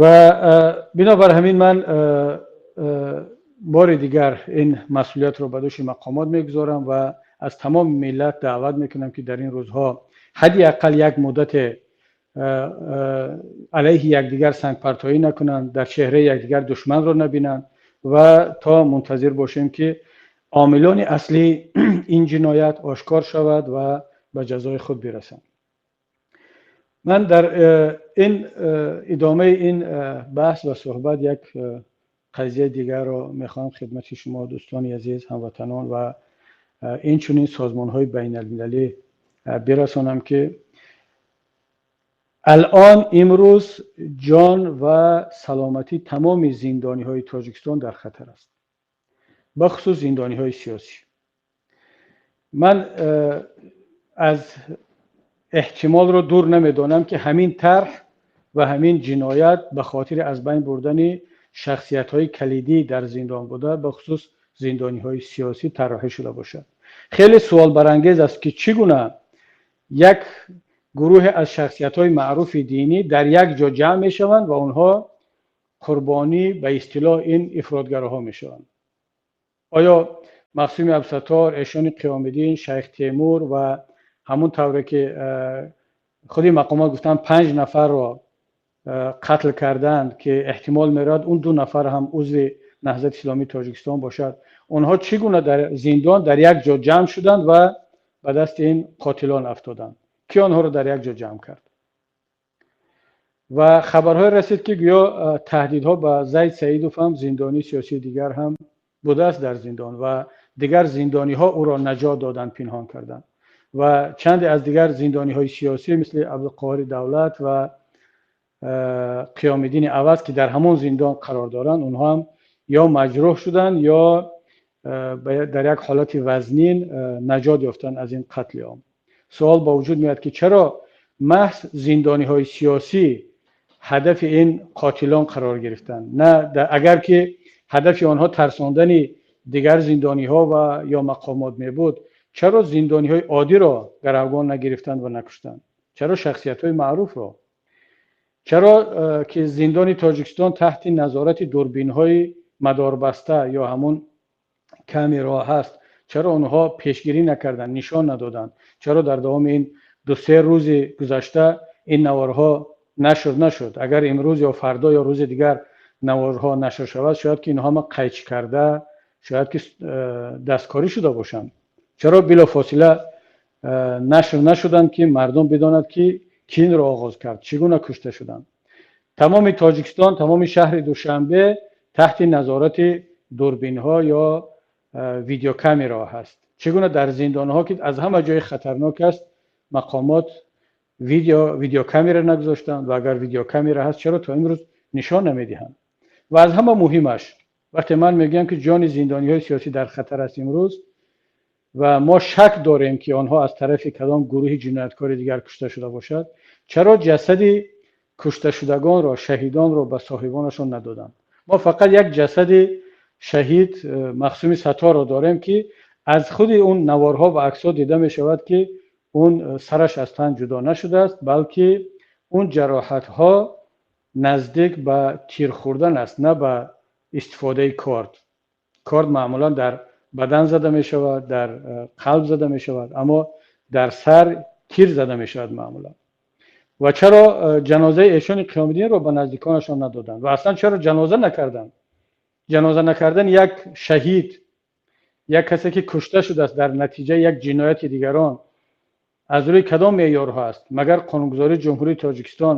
Ва бинобар ҳамин ман бори дигар ин масъулиятро ба дӯши мақомот мегузорам ва аз тамоми миллат даъват мекунам, ки дар ин рӯзҳо ҳадди ақал як муддате алайҳи якдигар сангпартоӣ накунанд, дар чеҳраи якдигар душманро набинанд ва то мунтазир бошем, ки омилони аслии ин ҷиноят ошкор шавад ва ба ҷазои худ бирасанд. Ман дар ин идомаи ин баҳс ва суҳбат як қазияи дигарро мехоҳам хидмати шумо, дӯстони азиз, ҳамватанон ва инчунин созмонҳои байналмилалӣ бирасонам, ки алон имрӯз ҷон ва саломатии тамоми зиндониҳои Тоҷикистон дар хатар аст, бахусус зиндониҳои сиёсӣ. Ман аз эҳтимолро дур намедонам, ки ҳамин тарҳ ва ҳамин ҷиноят ба хотири аз байн бурдани шахсиятҳои калидӣ дар зиндон буда, бахусус зиндониҳои сиёсӣ, тарроҳӣ шуда бошад. Хеле суолбарангез аст, ки чӣ гуна як гурӯҳе аз шахсиятҳои маъруфи динӣ дар як ҷо ҷамъ мешаванд ва онҳо қурбонӣ ба истилоҳ ин ифротгароҳо мешаванд. Оё Мақсуми Абсатор, Эшони Қиёмиддин, Шайх Темур ва ҳамон тавре ки худи мақомот гуфтанд, 5 нафарро қатл карданд, ки эҳтимол меравад он 2 нафар ҳам узви Наҳзати Исломии Тоҷикистон бошад, онҳо чӣ гуна дар зиндон дар як ҷо ҷамъ шуданд ва ба дасти ин қотилон афтоданд? Кӣ онҳоро дар як ҷо ҷамъ кард? Ва хабарҳое расид, ки гӯё таҳдидҳо ба Зайд Саидов ҳам, зиндонии сиёсии дигар, ҳам будааст дар зиндон ва дигар зиндониҳо ӯро наҷот доданд, пинҳон карданд. Ва чанде аз дигар зиндониҳои сиёсӣ мисли Абдуқоҳири Давлат ва Қиёмиддини Аваз, ки дар ҳамон зиндон қарор доранд, онҳо ҳам ё маҷрӯҳ шуданд ё дар як ҳолати вазнин наҷот ёфтанд аз ин қатли ом. Суол ба вуҷуд меояд, ки чаро маҳз зиндониҳои сиёсӣ ҳадафи ин қотилон қарор гирифтанд? На агар ки ҳадафи онҳо тарсондани дигар зиндониҳо ва ё мақомот мебуд, чаро зиндониҳои оддиро гаравгон нагирифтанд ва накуштанд? Чаро шахсиятҳои маъруфро? Чаро ки зиндони Тоҷикистон таҳти назорати дурбинҳои мадорбаста ё ҳамон камераҳо ҳаст, чаро онҳо пешгирӣ накарданд, нишон надоданд? Чаро дар давоми ин 2-се рӯзи гузашта ин наворҳо Нашр нашуд. Агар имрӯз ё фардо ё рӯзи дигар наворҳо нашр шавад, шояд ки инҳо ҳама қайчӣ карда, шояд ки дасткорӣ шуда бошанд. Чаро билофосила нашр нашуданд, ки мардум бидонад, ки кӣ инро оғоз кард, чӣ гуна кушта шуданд? Тамоми Тоҷикистон, тамоми шаҳри Душанбе таҳти назорати дурбинҳо ё видеокамераҳо ҳаст. Чӣ гуна дар зиндонҳо, ки аз ҳама ҷои хатарнок аст, мақомот видеокамера нагузоштанд? Ва агар видеокамера ҳаст, чаро то имрӯз нишон намедиҳанд? Ва аз ҳама муҳимаш, вақте ман мегӯям, ки ҷони зиндониҳои сиёсӣ дар хатар аст имрӯз ва мо шак дорем, ки онҳо аз тарафи кадом гурӯҳи ҷинояткори дигар кушта шуда бошад, чаро ҷасади кушташудагонро, шаҳидонро ба соҳибонашон надоданд? Мо фақат як ҷасади шаҳид Махсуми Сатторро дорем, ки аз худи он наворҳо ва аксҳо дида мешавад, ки он сараш аз тан ҷудо нашудааст, балки он ҷароҳатҳо наздик ба тир хӯрдан аст, на ба истифодаи корд. Корд маъмулан дар бадан зада мешавад, дар қалб зада мешавад, аммо дар сар тир зада мешавад маъмулан. Ва чаро ҷанозаи Эшони Қиёмиддинро ба наздиконашон надоданд? Ва аслан чаро ҷаноза накарданд? Ҷаноза накардан як шаҳид, як касе, ки кушта шудааст дар натиҷаи як ҷинояти дигарон, аз рӯи кадом меъёрҳо аст? Магар қонунгузории Ҷумҳурии Тоҷикистон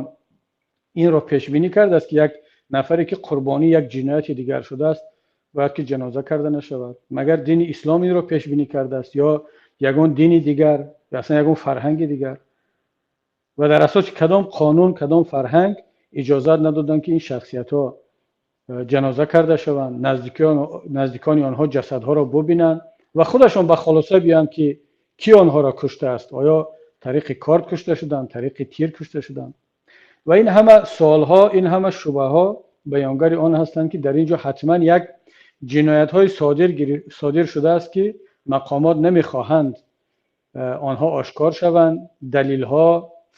инро пешбинӣ кардааст, ки як нафаре, ки қурбонии як ҷинояти дигар шудааст, бояд ки ҷаноза карда нашавад? Магар дини ислом инро пешбинӣ кардааст ё ягон дини дигар, ё аслан ягон фарҳанги дигар? Ва дар асоси кадом қонун, кадом фарҳанг иҷозат надоданд, ки ин шахсиятҳо ҷаноза карда шаванд, наздикони онҳо ҷасадҳоро бубинанд ва худашон ба хулоса биёянд, ки кӣ онҳоро куштааст, оё тариқи корд кушта шуданд, тариқи тир кушта шуданд? Ва ин ҳама суолҳо, ин ҳама шубҳаҳо баёнгари он ҳастанд, ки дар ин ҷо ҳатман як ҷиноятҳои содир шудааст, ки мақомот намехоҳанд онҳо ошкор шаванд, далилҳо,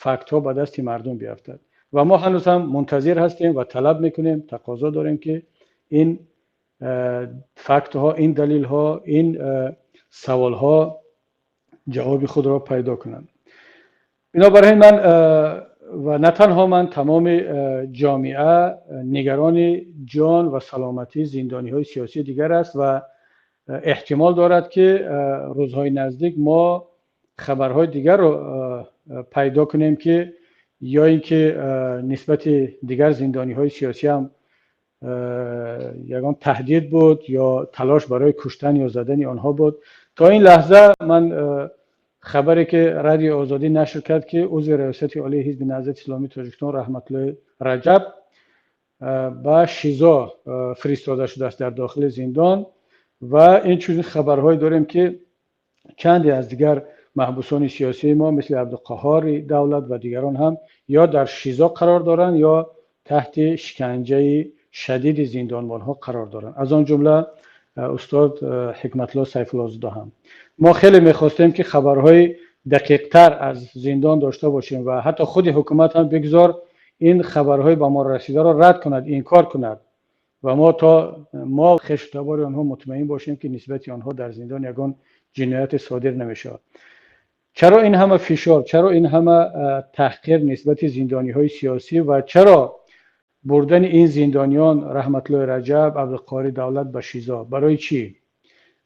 фактҳо ба дасти мардум биафтад. Ва мо ҳанӯз ҳам мунтазир ҳастем ва талаб мекунем, тақозо дорем, ки ин фактҳо, ин далилҳо, ин саволҳо ҷавоби худро пайдо кунанд. Бинобар ин ман ва на танҳо ман, тамоми ҷомеа нигарони ҷон ва саломатии зиндониҳои сиёсии дигар аст ва эҳтимол дорад, ки рӯзҳои наздик мо хабарҳои дигарро пайдо кунем, ки ё ин ки нисбати дигар зиндониҳои сиёсӣ ҳам ягон таҳдид буд ё талош барои куштан ё задани онҳо буд. То ин лаҳза ман хабаре, ки Радиои Озодӣ нашр кард, ки узви Раёсати Олии Ҳизби Наҳзати Исломии Тоҷикистон Раҳматуллои Раҷаб ба ШИЗО фиристода шудааст дар дохили зиндон, ва инчунин хабарҳое дорем, ки чанде аз дигар маҳбусони сиёсии мо, мисли Абдуқаҳҳори Давлат ва дигарон ҳам ё дар ШИЗО қарор доранд, ё таҳти шиканҷаи шадиди зиндонбонҳо қарор доранд, аз он ҷумла устод Ҳикматулло Сайфуллозода ҳам. Мо хеле мехостем, ки хабарҳои дақиқтар аз зиндон дошта бошем ва ҳатто худи ҳукумат ҳам бигзор ин хабарҳои ба мо расидаро рад кунад, инкор кунад ва мо то мо хешу табори онҳо мутмаин бошем, ки нисбати онҳо дар зиндон ягон ҷинояте содир намешавад. Чаро ин ҳама фишор, чаро ин ҳама таҳқир нисбати зиндониҳои сиёсӣ ва чаро бурдани ин зиндониён, Раҳматуллои Раҷаб, Абдуқоҳири Давлат, ба ШИЗО? Барои чӣ,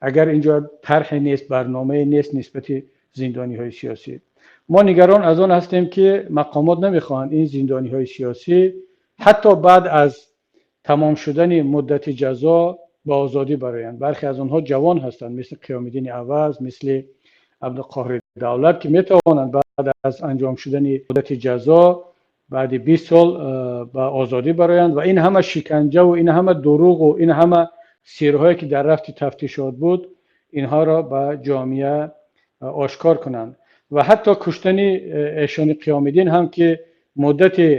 агар инҷо тарҳе нест, барномае нест нисбати зиндониҳои сиёсӣ? Мо нигарон аз он ҳастем, ки мақомот намехоҳанд ин зиндониҳои сиёсӣ ҳатто баъд аз тамом шудани муддати ҷазо ба озодӣ бароянд. Бархе аз онҳо ҷавон ҳастанд, мисли Қиёмиддини Аваз, мисли Абдуқоҳири Давлат, ки метавонанд баъд аз анҷом шудани муддати ҷазо, баъди 20 сол ба озодӣ бароянд. Ва ин ҳама шиканҷаву ин ҳама дурӯғу ин ҳама сирҳое, ки дар рафти тафтишот буд, инҳоро ба ҷомеа ошкор кунанд. Ва ҳатто куштани Эшони Қиёмиддин ҳам, ки муддати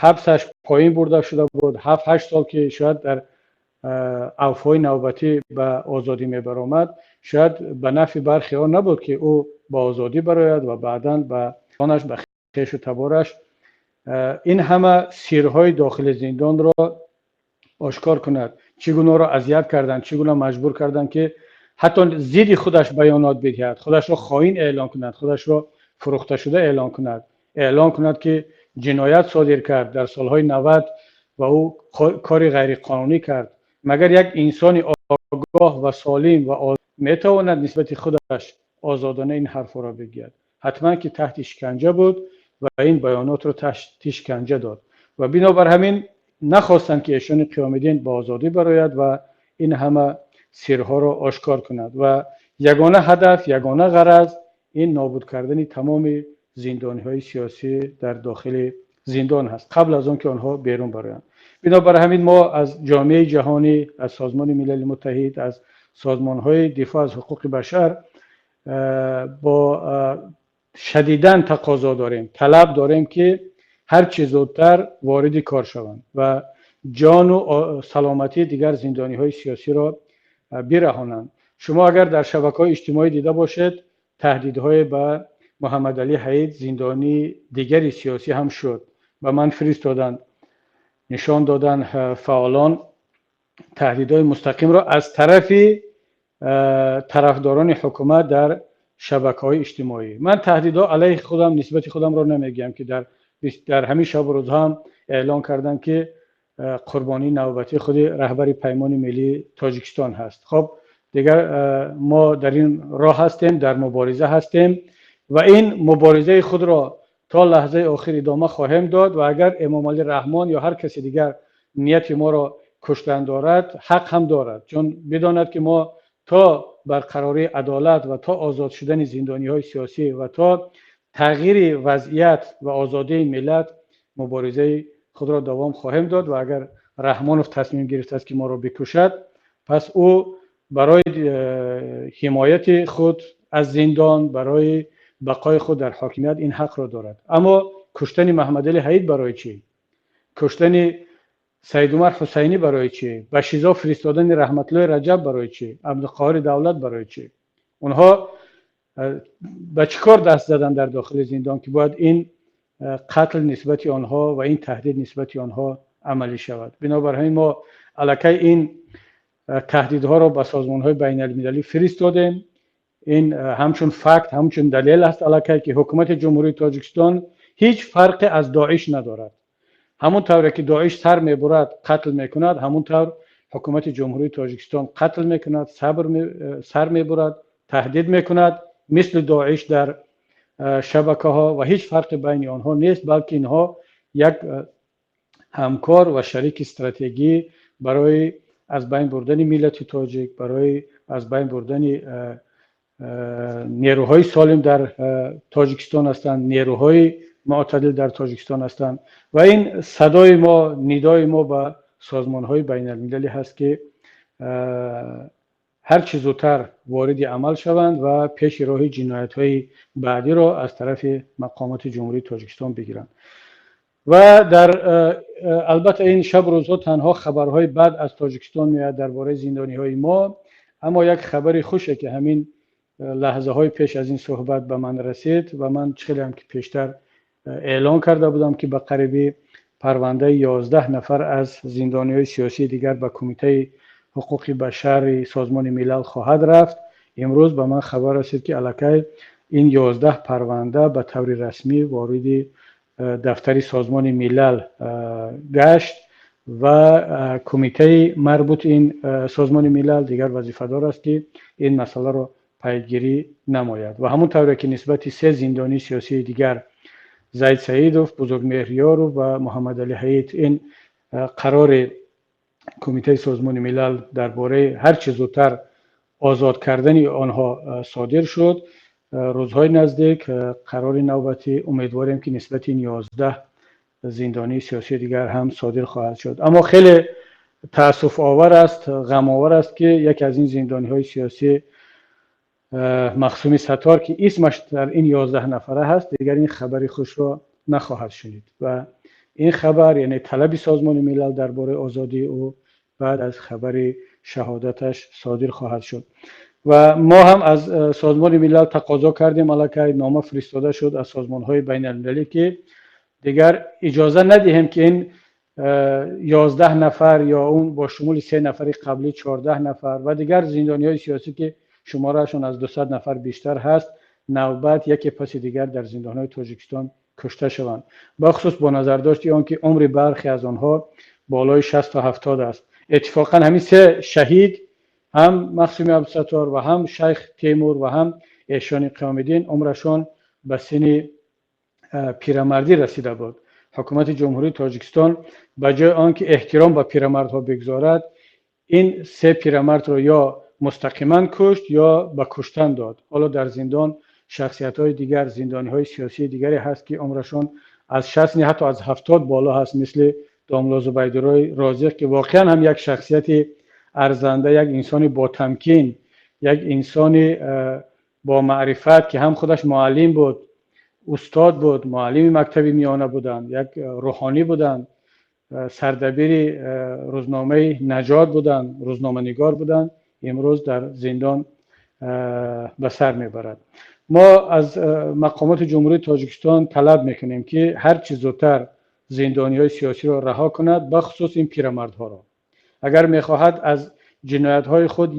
ҳабсаш поин бурда шуда буд, 7-8 сол, ки шояд дар афвҳои навбатӣ ба озодӣ мебаромад, шояд ба нафъи бархеҳо набуд, ки ӯ ба озодӣ барояд ва баъдан ба онаш, ба хешу табораш ин ҳама сирҳои дохили зиндонро ошкор кунад: чӣ гуна ӯро азият карданд, чӣ гуна маҷбур карданд, ки ҳатто зидди худаш баёнот бидиҳад, худашро хоин эълон кунад, худашро фурӯхташуда эълон кунад, эълон кунад, ки ҷиноят содир кард дар солҳои 90 ва ӯ кори ғайриқонунӣ кард, магар як инсони огоҳ ва солим ва метавонад нисбати худаш озодона ин ҳарфҳоро бигӯяд? Ҳатман ки таҳти шиканҷа буд ва ин баёнотро таҳти шиканҷа дод ва бинобар ҳамин нахостанд, ки эшони Қиёмиддин ба озодӣ барояд ва ин ҳама сирҳоро ошкор кунад. Ва ягона ҳадаф, ягона ғараз ин нобуд кардани тамоми зиндониҳои сиёсӣ дар дохили зиндон ҳаст, қабл аз он ки онҳо берун бароянд. Бинобар ҳамин мо аз ҷомеаи ҷаҳонӣ, аз Созмони Милали Муттаҳид, аз созмонҳои дифоъ аз ҳуқуқи башар бо шадидан тақозо дорем, талаб дорем, ки ҳар чӣ зудтар вориди кор шаванд ва ҷону саломатии дигар зиндониҳои сиёсиро бираҳонанд. Шумо агар дар шабакаҳои иҷтимоӣ дида бошед, таҳдидҳое ба Муҳаммадалӣ Ҳаид, зиндонии дигари сиёсӣ, ҳам шуд. Ба ман фиристоданд, нишон доданд фаъолон таҳдидҳои мустақимро аз тарафи тарафдорони ҳукумат дар шабакаҳои иҷтимоӣ. Ман таҳдидҳо алайҳи худам, нисбати худамро намегӯям, ки дар ҳамин шабу рӯзҳо ҳам эълон карданд, ки қурбонии навбатии худи раҳбари Паймони Миллии Тоҷикистон ҳаст. Хоб, дигар мо дар ин роҳ ҳастем, дар мубориза ҳастем ва ин муборизаи худро то лаҳзаи охир идома хоҳем дод. Ва агар Эмомалӣ Раҳмон ё ҳар каси дигар нияти моро куштан дорад, ҳақ ҳам дорад, чун бидонад, ки мо то барқарории адолат ва то озод шудани зиндониҳои сиёсӣ ва то тағйири вазъият ва озодии миллат муборизаи худро давом хоҳем дод. Ва агар Раҳмонов тасмим гирифтааст, ки моро бикушад, пас ӯ барои ҳимояти худ аз зиндон, барои бақои худ дар ҳокимият ин ҳақро дорад. Аммо куштани Маҳмадалӣ Ҳаид барои чӣ? Куштани Саидумар Ҳусайнӣ барои чӣ? Ба шизо фиристодани Раҳматуллои Раҷаб барои чӣ? Абдуқоҳири Давлат барои чӣ? Онҳо ба чӣ кор даст заданд дар дохили зиндон, ки бояд ин қатл нисбати онҳо ва ин таҳдид нисбати онҳо амалӣ шавад? Бинобар ҳамин мо аллакай ин таҳдидҳоро ба созмонҳои байналмилалӣ фиристодем. Ин ҳамчун факт, ҳамчун далел аст аллакай, ки ҳукумати Ҷумҳурии Тоҷикистон ҳеҷ фарқе аз Доиш надорад. Ҳамон тавре ки Доиш сар мебурад, қатл мекунад, ҳамон тавр ҳукумати Ҷумҳурии Тоҷикистон қатл мекунад, сар мебурад, таҳдид мекунад, мисли Доиш дар шабакаҳо, ва ҳеҷ фарқе байни онҳо нест, балки инҳо як ҳамкор ва шарики стратегӣ барои аз байн бурдани миллати тоҷик, барои аз байн бурдани нерӯҳои солим дар Тоҷикистон ҳастанд, нерӯҳои мӯътадил дар Тоҷикистон ҳастанд. Ва ин садои мо, нидои мо ба созмонҳои байналмилалӣ ҳаст, ки ҳар чӣ зудтар вориди амал шаванд ва пеши роҳи ҷиноятҳои баъдиро аз тарафи мақомоти Ҷумҳурии Тоҷикистон бигиранд. Ва дар албатта ин шаб рӯзҳо танҳо хабарҳои бад аз Тоҷикистон меояд дар бораи зиндониҳои мо, аммо як хабари хуше, ки ҳамин лаҳзаҳои пеш аз ин суҳбат ба ман расид, ва ман хеле ҳам ки пештар эълон карда будам, ки ба қарибӣ парвандаи 11 нафар аз зиндониҳои сиёсии дигар ба Кумитаи ҳуқуқи башари Созмони Милал хоҳад рафт, имрӯз ба ман хабар расид, ки аллакай ин 11 парванда ба таври расмӣ вориди дафтари Созмони Милал гашт ва кумитаи марбути ин Созмони Милал дигар вазифадор аст, ки ин масъаларо пайгирӣ намояд. Ва ҳамон тавре ки нисбати се зиндонии сиёсии дигар, Зайд Саидов, Бузургмеҳрёров ва Муҳаммадалӣ Ҳаид, ин қарори Кумитаи Созмони Милал дар бораи ҳар чӣ зудтар озод кардани онҳо содир шуд, рӯзҳои наздик қарори навбатӣ, умедворем, ки нисбати ин 11 зиндонии сиёсии дигар ҳам содир хоҳад шуд. Аммо хеле таассуфовар аст, ғамовар аст, ки яке аз ин зиндониҳои сиёсӣ, Махсуми Саттор, ки исмаш дар ин 11 нафара ҳаст, дигар ин хабари хушро нахоҳад шунид ва ин хабар, яъне талаби Созмони Милал дар бораи озодии ӯ, баъд аз хабари шаҳодаташ содир хоҳад шуд. Ва мо ҳам аз Созмони Милал тақозо кардем, аллакай нома фиристода шуд аз созмонҳои байналмилалӣ, ки дигар иҷоза надиҳем, ки ин 11 нафар ё он бо шумули се нафари қаблӣ 14 нафар ва дигар зиндониҳои сиёсӣ, ки шумораашон аз 200 нафар бештар ҳаст, навбат яке паси дигар дар зиндонҳои Тоҷикистон кушта. кушта шаванд, бахусус бо назардошти он ки умри бархе аз онҳо болои 60 70 аст. Иттифоқан ҳамин се шаҳид, ҳам Махсуми Абдусаттор ва ҳам Шайх Темур ва ҳам Эҳсони Қиёмиддин, умрашон ба синни пирамардӣ расида буд. Ҳукумати Ҷумҳурии Тоҷикистон ба ҷои он ки эҳтиром ба пирамардҳо бигзорад, ин се пирамардро ё мустақиман кушт, ё ба куштан дод. Ҳоло дар зиндон шахсиятҳои дигар, зиндониҳои сиёсии дигаре ҳаст, ки умрашон аз 60, не, ҳатто аз 70 боло ҳаст, мисли домла Зубайдуллои Розиқ, ки воқеан ҳам як шахсияти арзанда, як инсони ботамкин, як инсони бо маърифат, ки ҳам худаш муаллим буд, устод буд, муаллими мактаби миёна буданд, як рӯҳонӣ буданд, сардабири рӯзномаи Наҷот буданд, рӯзноманигор буданд, имрӯз дар зиндон ба сар мебарад. Мо аз мақомоти Ҷумҳурии Тоҷикистон талаб мекунем, ки ҳарчи зудтар зиндониҳои сиёсиро раҳо кунад, бахусус ин пирамардҳоро. Агар мехоҳад аз ҷиноятҳои худ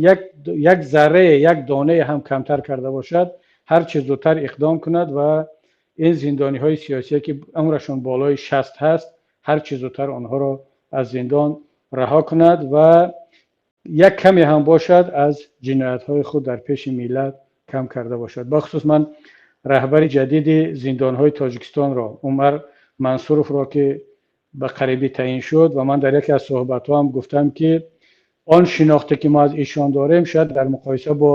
як заррае, як донае ҳам камтар карда бошад, ҳарчи зудтар иқдом кунад ва ин зиндониҳои сиёсие, ки умрашон болои 60 ҳаст, ҳарчи зудтар онҳоро аз зиндон раҳо кунад ва як каме ҳам бошад аз ҷиноятҳои худ дар пеши миллат кам карда бошад. Бахусус ман раҳбари ҷадиди зиндонҳои Тоҷикистонро, Умар Мансуровро, ки ба қарибӣ таъин шуд, ва ман дар яке аз суҳбатҳо ҳам гуфтам, ки он шинохте ки мо аз эшон дорем, шояд дар муқоиса бо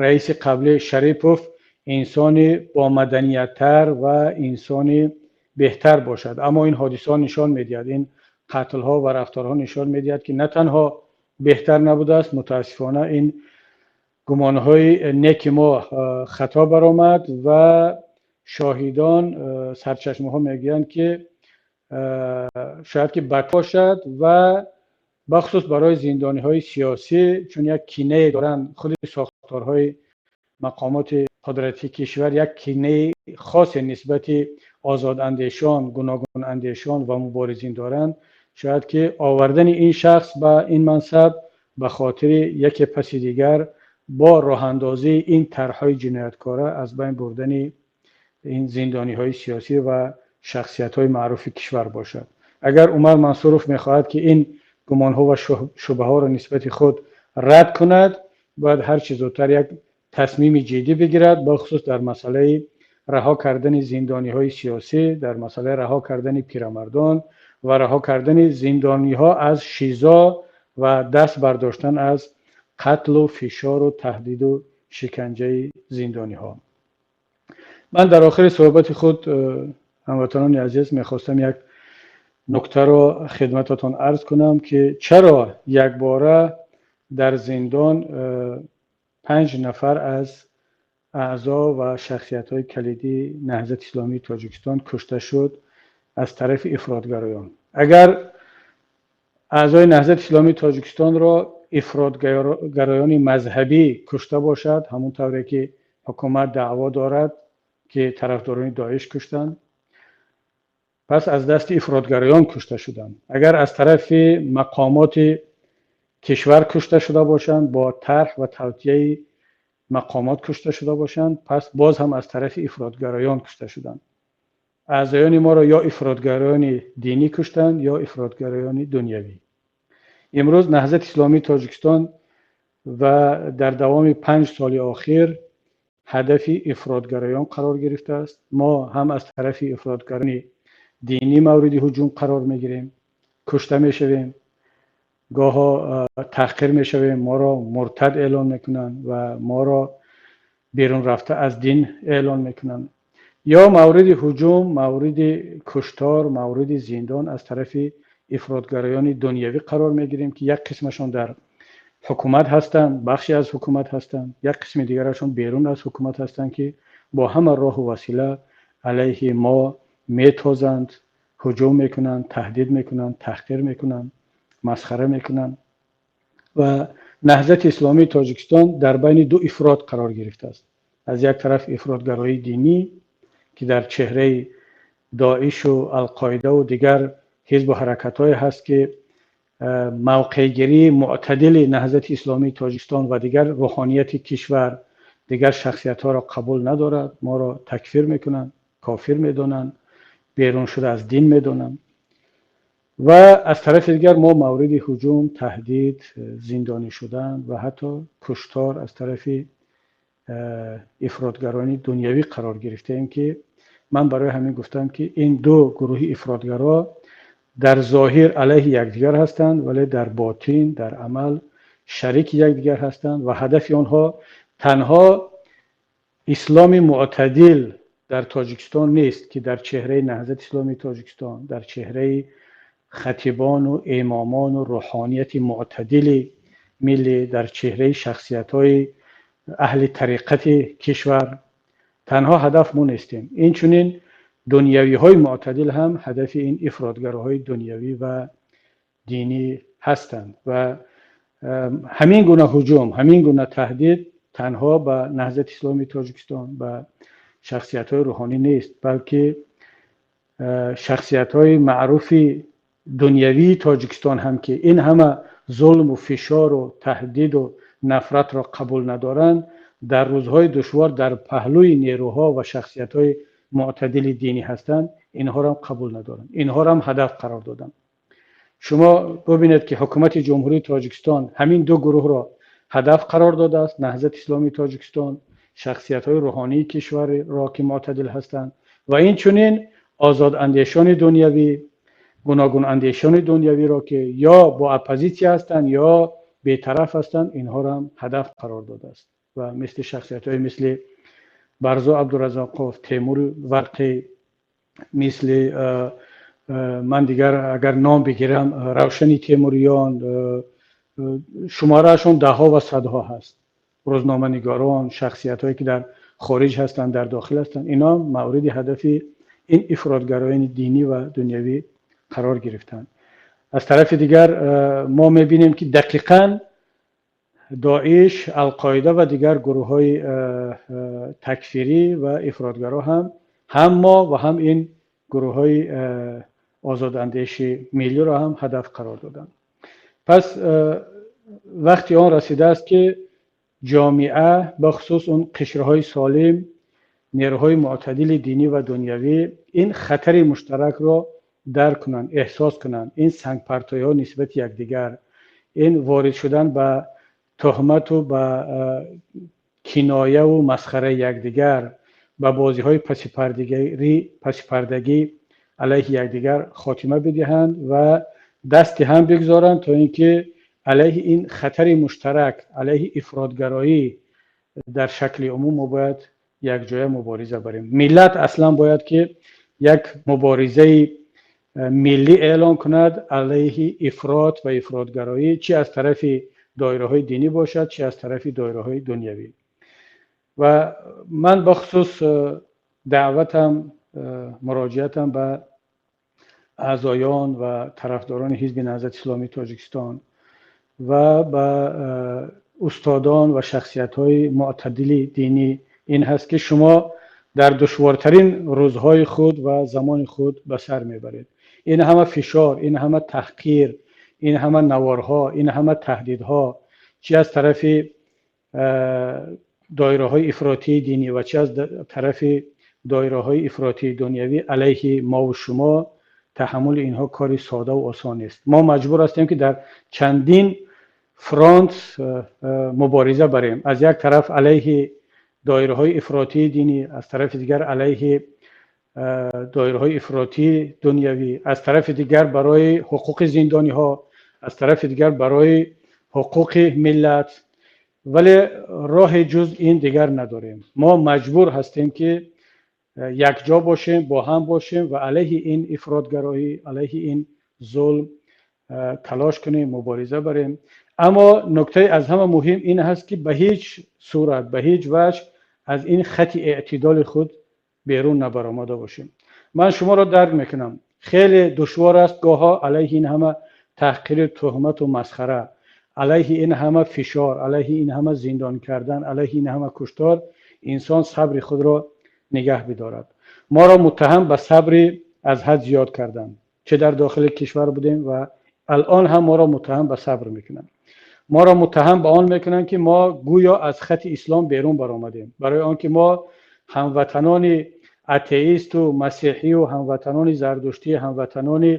раиси қаблӣ Шарипов инсони бомаданияттар ва инсони беҳтар бошад, аммо ин ҳодисаҳо нишон медиҳад, ин қатлҳо ва рафторҳо нишон медиҳад, ки на танҳо беҳтар набудааст, мутаассифона ин гумонҳои неки мо хато баромад ва шоҳидон, сарчашмаҳо мегӯянд, ки шояд ки бад бошад ва бахусус барои зиндониҳои сиёсӣ, чун як кинае доранд, худи сохторҳои мақомоти қудратии кишвар як кинаи хосе нисбати озодандешон, гуногунандешон ва муборизин доранд, шояд ки овардани ин шахс ба ин мансаб ба хотири яке паси дигар бо роҳандозии ин тарҳҳои ҷинояткора аз байн бурдани ин зиндониҳои сиёсӣ ва шахсиятҳои маъруфи кишвар бошад. Агар Умар Мансуров мехоҳад, ки ин гумонҳо ва шубҳаҳоро нисбати худ рад кунад, бояд ҳарчи зудтар як тасмими ҷиддӣ бигирад, бахусус дар масъалаи раҳо кардани зиндониҳои сиёсӣ, дар масъалаи раҳо кардани пирамардон ва раҳо кардани зиндониҳо аз шизо ва даст бардоштан аз қатлу фишору таҳдиду шиканҷаи зиндониҳо. Ман дар охири суҳбати худ, ҳамватанони азиз, мехостам як нуктаро хидмататон арз кунам, ки чаро якбора дар зиндон 5 нафар аз аъзо ва шахсиятҳои калидии Наҳзати Исломии Тоҷикистон кушта шуд аз тарафи ифротгароён. Агар аъзои Наҳзати Исломии Тоҷикистонро ифротгароёни мазҳабӣ кушта бошад, ҳамон тавре ки ҳукумат даъво дорад, ки тарафдорони Доиш куштанд, пас аз дасти ифротгароён кушта шуданд. Агар аз тарафи мақомоти кишвар кушта шуда бошанд, бо тарҳ ва тавтияи мақомот кушта шуда бошанд, пас боз ҳам аз тарафи ифротгароён кушта шуданд. Аъзоёни моро ё ифротгароёни динӣ куштанд, ё ифротгароёни дунявӣ. Имрӯз Наҳзати Исломии Тоҷикистон ва дар давоми 5 соли охир ҳадафи ифротгароён қарор гирифтааст. Мо ҳам аз тарафи ифротгарони динӣ мавриди ҳуҷум қарор мегирем, кушта мешавем, гоҳо таҳқир мешавем, моро муртад эълон мекунанд ва моро берун рафта аз дин эълон мекунанд, ё мавриди ҳуҷум, мавриди куштор, мавриди зиндон аз тарафи ифротгароёни дунявӣ қарор мегирем, ки як қисмашон дар ҳукумат ҳастанд, бахше аз ҳукумат ҳастанд, як қисми дигарашон берун аз ҳукумат ҳастанд, ки бо ҳама роҳу васила алайҳи мо метозанд, ҳуҷум мекунанд, таҳдид мекунанд, таҳқир мекунанд, масхара мекунанд ва Наҳзати Исломии Тоҷикистон дар байни ду ифрот қарор гирифтааст. Аз як тараф ифротгароии динӣ, ки дар чеҳраи Доишу Алқоидаву дигар ҳизбу ҳаракатҳое ҳаст, ки мавқеъгирии мӯътадили Наҳзати Исломии Тоҷикистон ва дигар рӯҳонияти кишвар, Дигар шахсиятҳоро қабул надорад, моро такфир мекунанд, кофир медонанд, берун шуда аз дин медонанд. Ва аз тарафи дигар мо мавриди ҳуҷум, таҳдид, зиндонӣ шудан ва ҳатто куштор аз тарафи ифротгарони дунявӣ қарор гирифтаем, ки ман барои ҳамин гуфтам, ки ин ду гурӯҳи ифротгаро дар зоҳир алайҳи якдигар ҳастанд, вале дар ботин, дар амал шарики якдигар ҳастанд ва ҳадафи онҳо танҳо исломи мӯътадил дар Тоҷикистон нест, ки дар чеҳраи Наҳзати Исломии Тоҷикистон, дар чеҳраи хатибон ва имомон ва рӯҳонияти мӯътадили миллӣ, дар чеҳраи шахсиятҳои аҳли тариқати кишвар танҳо ҳадаф мо нестем. Инчунин дунявиҳои мӯътадил ҳам ҳадафи ин ифротгароҳои дунявӣ ва динӣ ҳастанд ва ҳамин гуна ҳуҷум, ҳамин гуна таҳдид танҳо ба Наҳзати Исломии Тоҷикистон, ба шахсиятҳои рӯҳонӣ нест, балки шахсиятҳои маъруфи дунявии Тоҷикистон ҳам, ки ин ҳама зулму фишору таҳдиду нафратро қабул надоранд, дар рӯзҳои душвор дар паҳлӯи нерӯҳо ва шахсиятҳои мӯътадили динӣ ҳастанд, инҳоро ҳам қабул надоранд, инҳоро ҳам ҳадаф қарор доданд. Шумо бубинед, ки ҳукумати Ҷумҳурии Тоҷикистон ҳамин ду гурӯҳро ҳадаф қарор додааст: Наҳзати Исломии Тоҷикистон, шахсиятҳои рӯҳонии кишварро, ки мӯътадил ҳастанд, ва инчунин озодандешони дунявӣ, гуногунандешони дунявиро, ки ё бо оппозитсия ҳастанд, ё бетараф ҳастанд, инҳоро ҳам ҳадаф қарор додааст. Ва мисли шахсиятҳои мисли Барзо Абдуразоқов, Темур Варқӣ, мисли ман дигар агар ном бигирам, Равшани Темуриён, шумораашон даҳҳо ва садҳо ҳаст. Рӯзноманигорон, шахсиятҳое, ки дар хориҷ ҳастанд, дар дохил ҳастанд, инҳо мавриди ҳадафи ин ифротгароёни динӣ ва дунявӣ қарор гирифтанд. Аз тарафи дигар мо мебинем, ки дақиқан Доиш, Алқоида ва дигар гурӯҳҳои такфирӣ ва ифротгаро ҳам мо ва ҳам ин гурӯҳҳои озодандеши миллиро ҳам ҳадаф қарор доданд. Пас вақти он расидааст, ки ҷомеа, бахусус он қишрҳои солим, нерӯҳои мӯътадили динӣ ва дунявӣ ин хатари муштаракро дарк кунанд, эҳсос кунанд. Ин сангпартоиҳо нисбати якдигар, ин ворид шудан ба туҳмату ба кинояву масхараи якдигар, ба бозиҳои пасипардагӣ алайҳи якдигар хотима бидиҳанд ва дасти ҳам бигзоранд, то ин ки алайҳи ин хатари муштарак, алайҳи ифротгароӣ дар шакли умум мо бояд якҷоя мубориза барем. Миллат аслан бояд ки як муборизаи миллӣ эълон кунад алайҳи ифрот ва ифротгароӣ, чи аз тарафи доираҳои динӣ бошад, чи аз тарафи доираҳои дунявӣ. Ва ман бахусус даъватам, муроҷиатам ба аъзоён ва тарафдорони Ҳизби Наҳзати Исломии Тоҷикистон ва ба устодон ва шахсиятҳои мӯътадили динӣ ин ҳаст, ки шумо дар душвортарин рӯзҳои худ ва замони худ ба сар мебаред. Ин ҳама фишор, ин ҳама таҳқир, ин ҳама наворҳо, ин ҳама таҳдидҳо, чи аз тарафи доираҳои ифротии динӣ ва чи аз тарафи доираҳои ифротии дунявӣ алайҳи мову шумо, таҳаммули инҳо кори сода ва осон нест. Мо маҷбур ҳастем, ки дар чандин фронт мубориза барем: аз як тараф алайҳи доираҳои ифротии динӣ, аз тарафи дигар алайҳи доираҳои ифротии дунявӣ, аз тарафи дигар барои ҳуқуқи зиндониҳо, аз тарафи дигар барои ҳуқуқи миллат. Вале роҳи ҷуз ин дигар надорем. Мо маҷбур ҳастем, ки якҷо бошем, бо ҳам бошем ва алайҳи ин ифротгароӣ, алайҳи ин зулм талош кунем, мубориза барем. Аммо нуктаи аз ҳама муҳим ин ҳаст, ки ба ҳеҷ сурат, ба ҳеҷ ваҷҳ аз ин хати эътидоли худ берун набаромада бошем. Ман шуморо дарк мекунам, хеле душвор аст гоҳҳо алайҳи ин ҳама таҳқири, туҳмату масхара, алайҳи ин ҳама фишор, алайҳи ин ҳама зиндон кардан, алайҳи ин ҳама куштор инсон сабри худро нигаҳ бидорад. Моро муттаҳам ба сабри аз ҳад зиёд карданд, чӣ дар дохили кишвар будем ва алон ҳам моро муттаҳам ба сабр мекунанд. Моро муттаҳам ба он мекунанд, ки мо гӯё аз хати ислом берун баромадем, барои он ки мо ҳамватанони атеисту масеҳию ҳамватанони зардуштӣ, ҳамватанони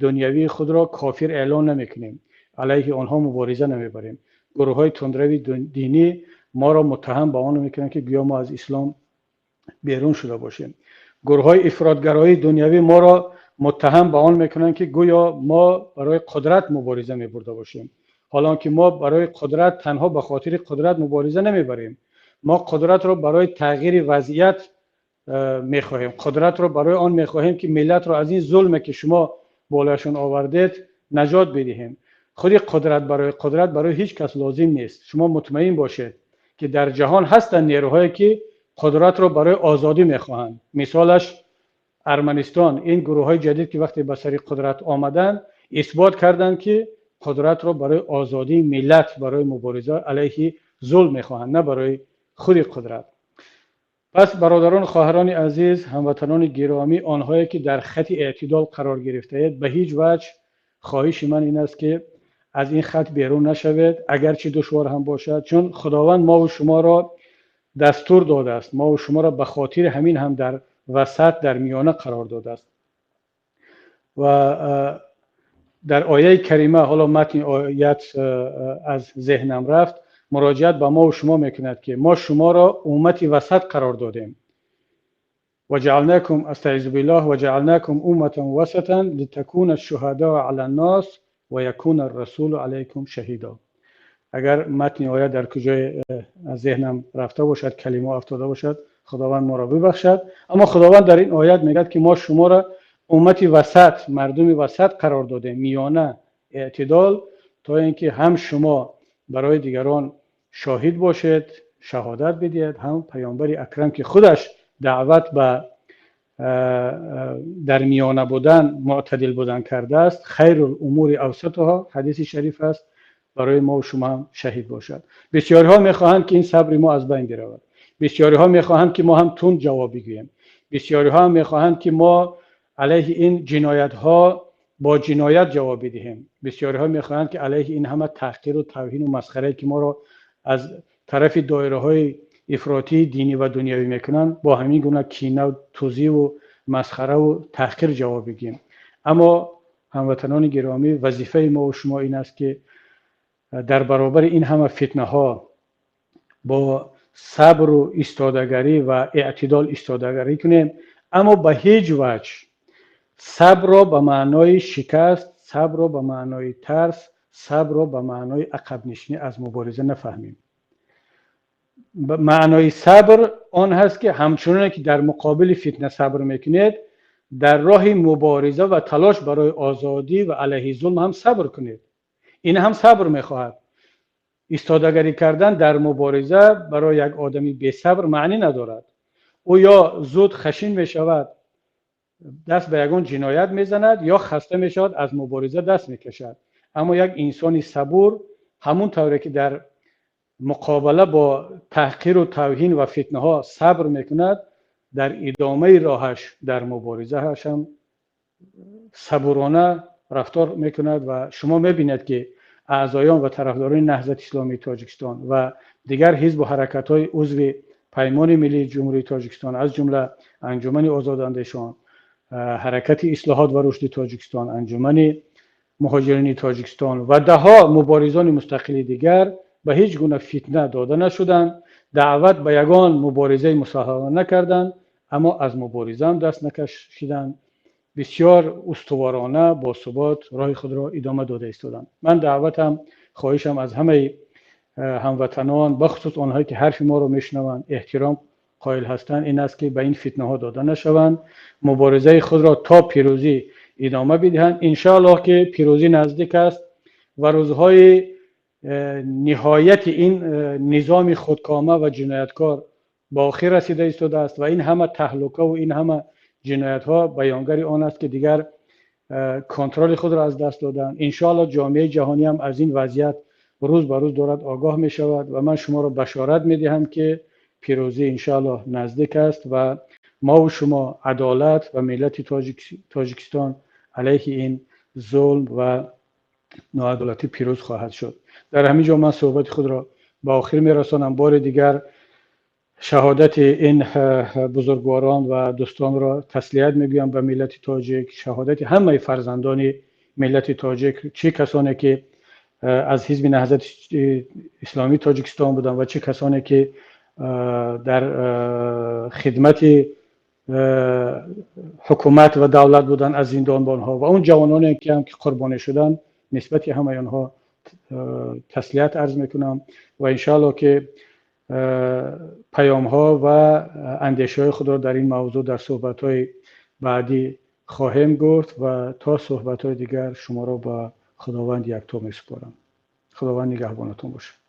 дунявии худро кофир эълон намекунем, алайҳи онҳо мубориза намебарем. Гурӯҳҳои тундрави динӣ моро муттаҳам ба он мекунанд, ки гӯё мо аз ислом берун шуда бошем. Гурӯҳҳои ифротгароии дунявӣ моро муттаҳам ба он мекунанд, ки гӯё мо барои қудрат мубориза мебурда бошем, ҳолон ки мо барои қудрат танҳо ба хотири қудрат мубориза намебарем. Мо қудратро барои тағйири вазъият мехоҳем, қудратро барои он мехоҳем, ки миллатро аз ин зулме, ки шумо болояшон овардед, наҷот бидиҳем. Худи қудрат барои қудрат барои ҳеҷ кас лозим нест. Шумо мутмаин бошед, ки дар ҷаҳон ҳастанд нерӯҳое, ки қудратро барои озодӣ мехоҳанд. Мисолаш Арманистон. Ин гурӯҳҳои ҷадид, ки вақте ба сари қудрат омаданд, исбот карданд, ки қудратро барои озодии миллат, барои мубориза алайҳи зулм мехоҳанд, на барои худи қудрат. Пас, бародарон, хоҳарони азиз, ҳамватанони гиромӣ, онҳое ки дар хати эътидол қарор гирифтаед, ба ҳеҷ ваҷҳ хоҳиши ман ин аст, ки аз ин хат берун нашавед, агарчи душвор ҳам бошад, чун Худованд мову шуморо дастур додааст, мову шуморо ба хотири ҳамин ҳам дар васат, дар миёна қарор додааст. Ва дар ояи карима, ҳоло матни оят аз зеҳнам рафт, муроҷиат ба мову шумо мекунад, ки мо шуморо уммати васат қарор додем. وجعلناكم، استعيذ بالله، وجعلناكم أمة وسطا لتكون الشهداء على الناس ويكون الرسول عليكم شهيدا. Агар матни оят дар куҷои аз зеҳнам рафта бошад, калима афтода бошад, Худованд моро бибахшад. Аммо Худованд дар ин оят мегӯяд, ки мо шуморо уммати васат, мардуми васат қарор додем, миёна, эътидол, то ин ки ҳам шумо барои дигарон шоҳид бошед, шаҳодат бидиҳед, ҳам Паёмбари акрам, ки худаш даъват ба дар миёна будан, мӯътадил будан кардааст, خير الأمور أوسطها, ҳадиси шариф аст, барои мо шумо ҳам шаҳид бошад. Бисёриҳо мехоҳанд, ки ин сабри мо аз байн биравад. Бисёриҳо мехоҳанд, ки мо ҳам тунд ҷавоб бигӯем. Бисёриҳо ҳам мехоҳанд, ки мо алайҳи ин ҷиноятҳо бо ҷиноят ҷавоб бидиҳем. Бисёриҳо мехоҳанд, ки алайҳи ин ҳама таҳқиру тавҳину масхарае, ки моро аз тарафи доираҳои ифротии динӣ ва дунявӣ мекунанд, бо ҳамин гуна кина тузиву масхараву таҳқир ҷавоб бигӯем. Аммо, ҳамватанони гиромӣ, вазифаи мову шумо ин аст, ки дар баробари ин ҳама фитнаҳо бо сабру истодагарӣ ва эътидол истодагарӣ кунем, аммо ба ҳеҷ ваҷҳ сабрро ба маънои шикаст, сабрро ба маънои тарс, сабрро ба маънои ақабнишинӣ аз мубориза нафаҳмем. Маънои сабр он ҳаст, ки ҳамчуноне ки дар муқобили фитна сабр мекунед, дар роҳи мубориза ва талош барои озодӣ ва алайҳи зулм ҳам сабр кунед. Ин ҳам сабр мехоҳад. Истодагарӣ кардан дар мубориза барои як одами бесабр маънӣ надорад. Ӯ ё зуд хашин мешавад, даст ба ягон ҷиноят мезанад, ё хаста мешавад, аз мубориза даст мекашад. Аммо як инсони сабур ҳамун тавре ки дар муқобала бо таҳқиру тавҳин ва фитнаҳо сабр мекунад, дар идомаи роҳаш, дар муборизааш ҳам сабурона рафтор мекунад. Ва шумо мебинед, ки аъзоён ва тарафдорони Наҳзати Исломии Тоҷикистон ва дигар ҳизбу ҳаракатҳои узви Паймони Миллии Ҷумҳурии Тоҷикистон, аз ҷумла Анҷумани озодандешон, Ҳаракати ислоҳот ва рушди Тоҷикистон, Анҷумани муҳоҷирини Тоҷикистон ва даҳҳо муборизони мустақили дигар ба ҳеҷ гуна фитна дода нашуданд, даъват ба ягон муборизаи мусаллаҳона накарданд, аммо аз муборизаам даст накашиданд, бисёр устуворона, бо субот роҳи худро идома дода истоданд. Ман даъватам, хоҳишам аз ҳамаи ҳамватанон, бахусус онҳое ки ҳарфи моро мешунаванд, эҳтиром қоил ҳастанд, ин аст, ки ба ин фитнаҳо дода нашаванд, муборизаи худро то пирӯзӣ идома бидиҳанд. Иншоаллоҳ, ки пирӯзӣ наздик аст ва рӯзҳои ниҳояти ин низоми худкома ва ҷинояткор ба охир расида истодааст ва ин ҳама таҳлукаву ин ҳама ҷиноятҳо баёнгари он аст, ки дигар контроли худро аз даст доданд. Иншоаллоҳ, ҷомеаи ҷаҳонӣ ҳам аз ин вазъият рӯз ба рӯз дорад огоҳ мешавад ва ман шуморо башорат медиҳам, ки пирӯзӣ иншоаллоҳ наздик аст ва мову шумо, адолат ва миллати Тоҷикистон алайҳи ин зулм ва ноадолатӣ пирӯз хоҳад шуд. Дар ҳамин ҷо ман суҳбати худро ба охир мерасонам. Бори дигар шаҳодати ин бузургворон ва дӯстонро таслият мегӯям ба миллати тоҷик, шаҳодати ҳамаи фарзандони миллати тоҷик, чӣ касоне ки аз Ҳизби Наҳзати Исломии Тоҷикистон буданд ва чӣ касоне ки дар хидмати ҳукумат ва давлат буданд аз зиндонбонҳо ва он ҷавононе ки ҳам ки қурбонӣ шуданд, нисбати ҳамаи онҳо таслият арз мекунам ва иншоаллоҳ ки паёмҳо ва андешаҳои худро дар ин мавзӯъ дар суҳбатҳои баъдӣ хоҳем гуфт ва то суҳбатҳои дигар шуморо ба Худованди якто месупорам. Худованд нигаҳбонатон бошад.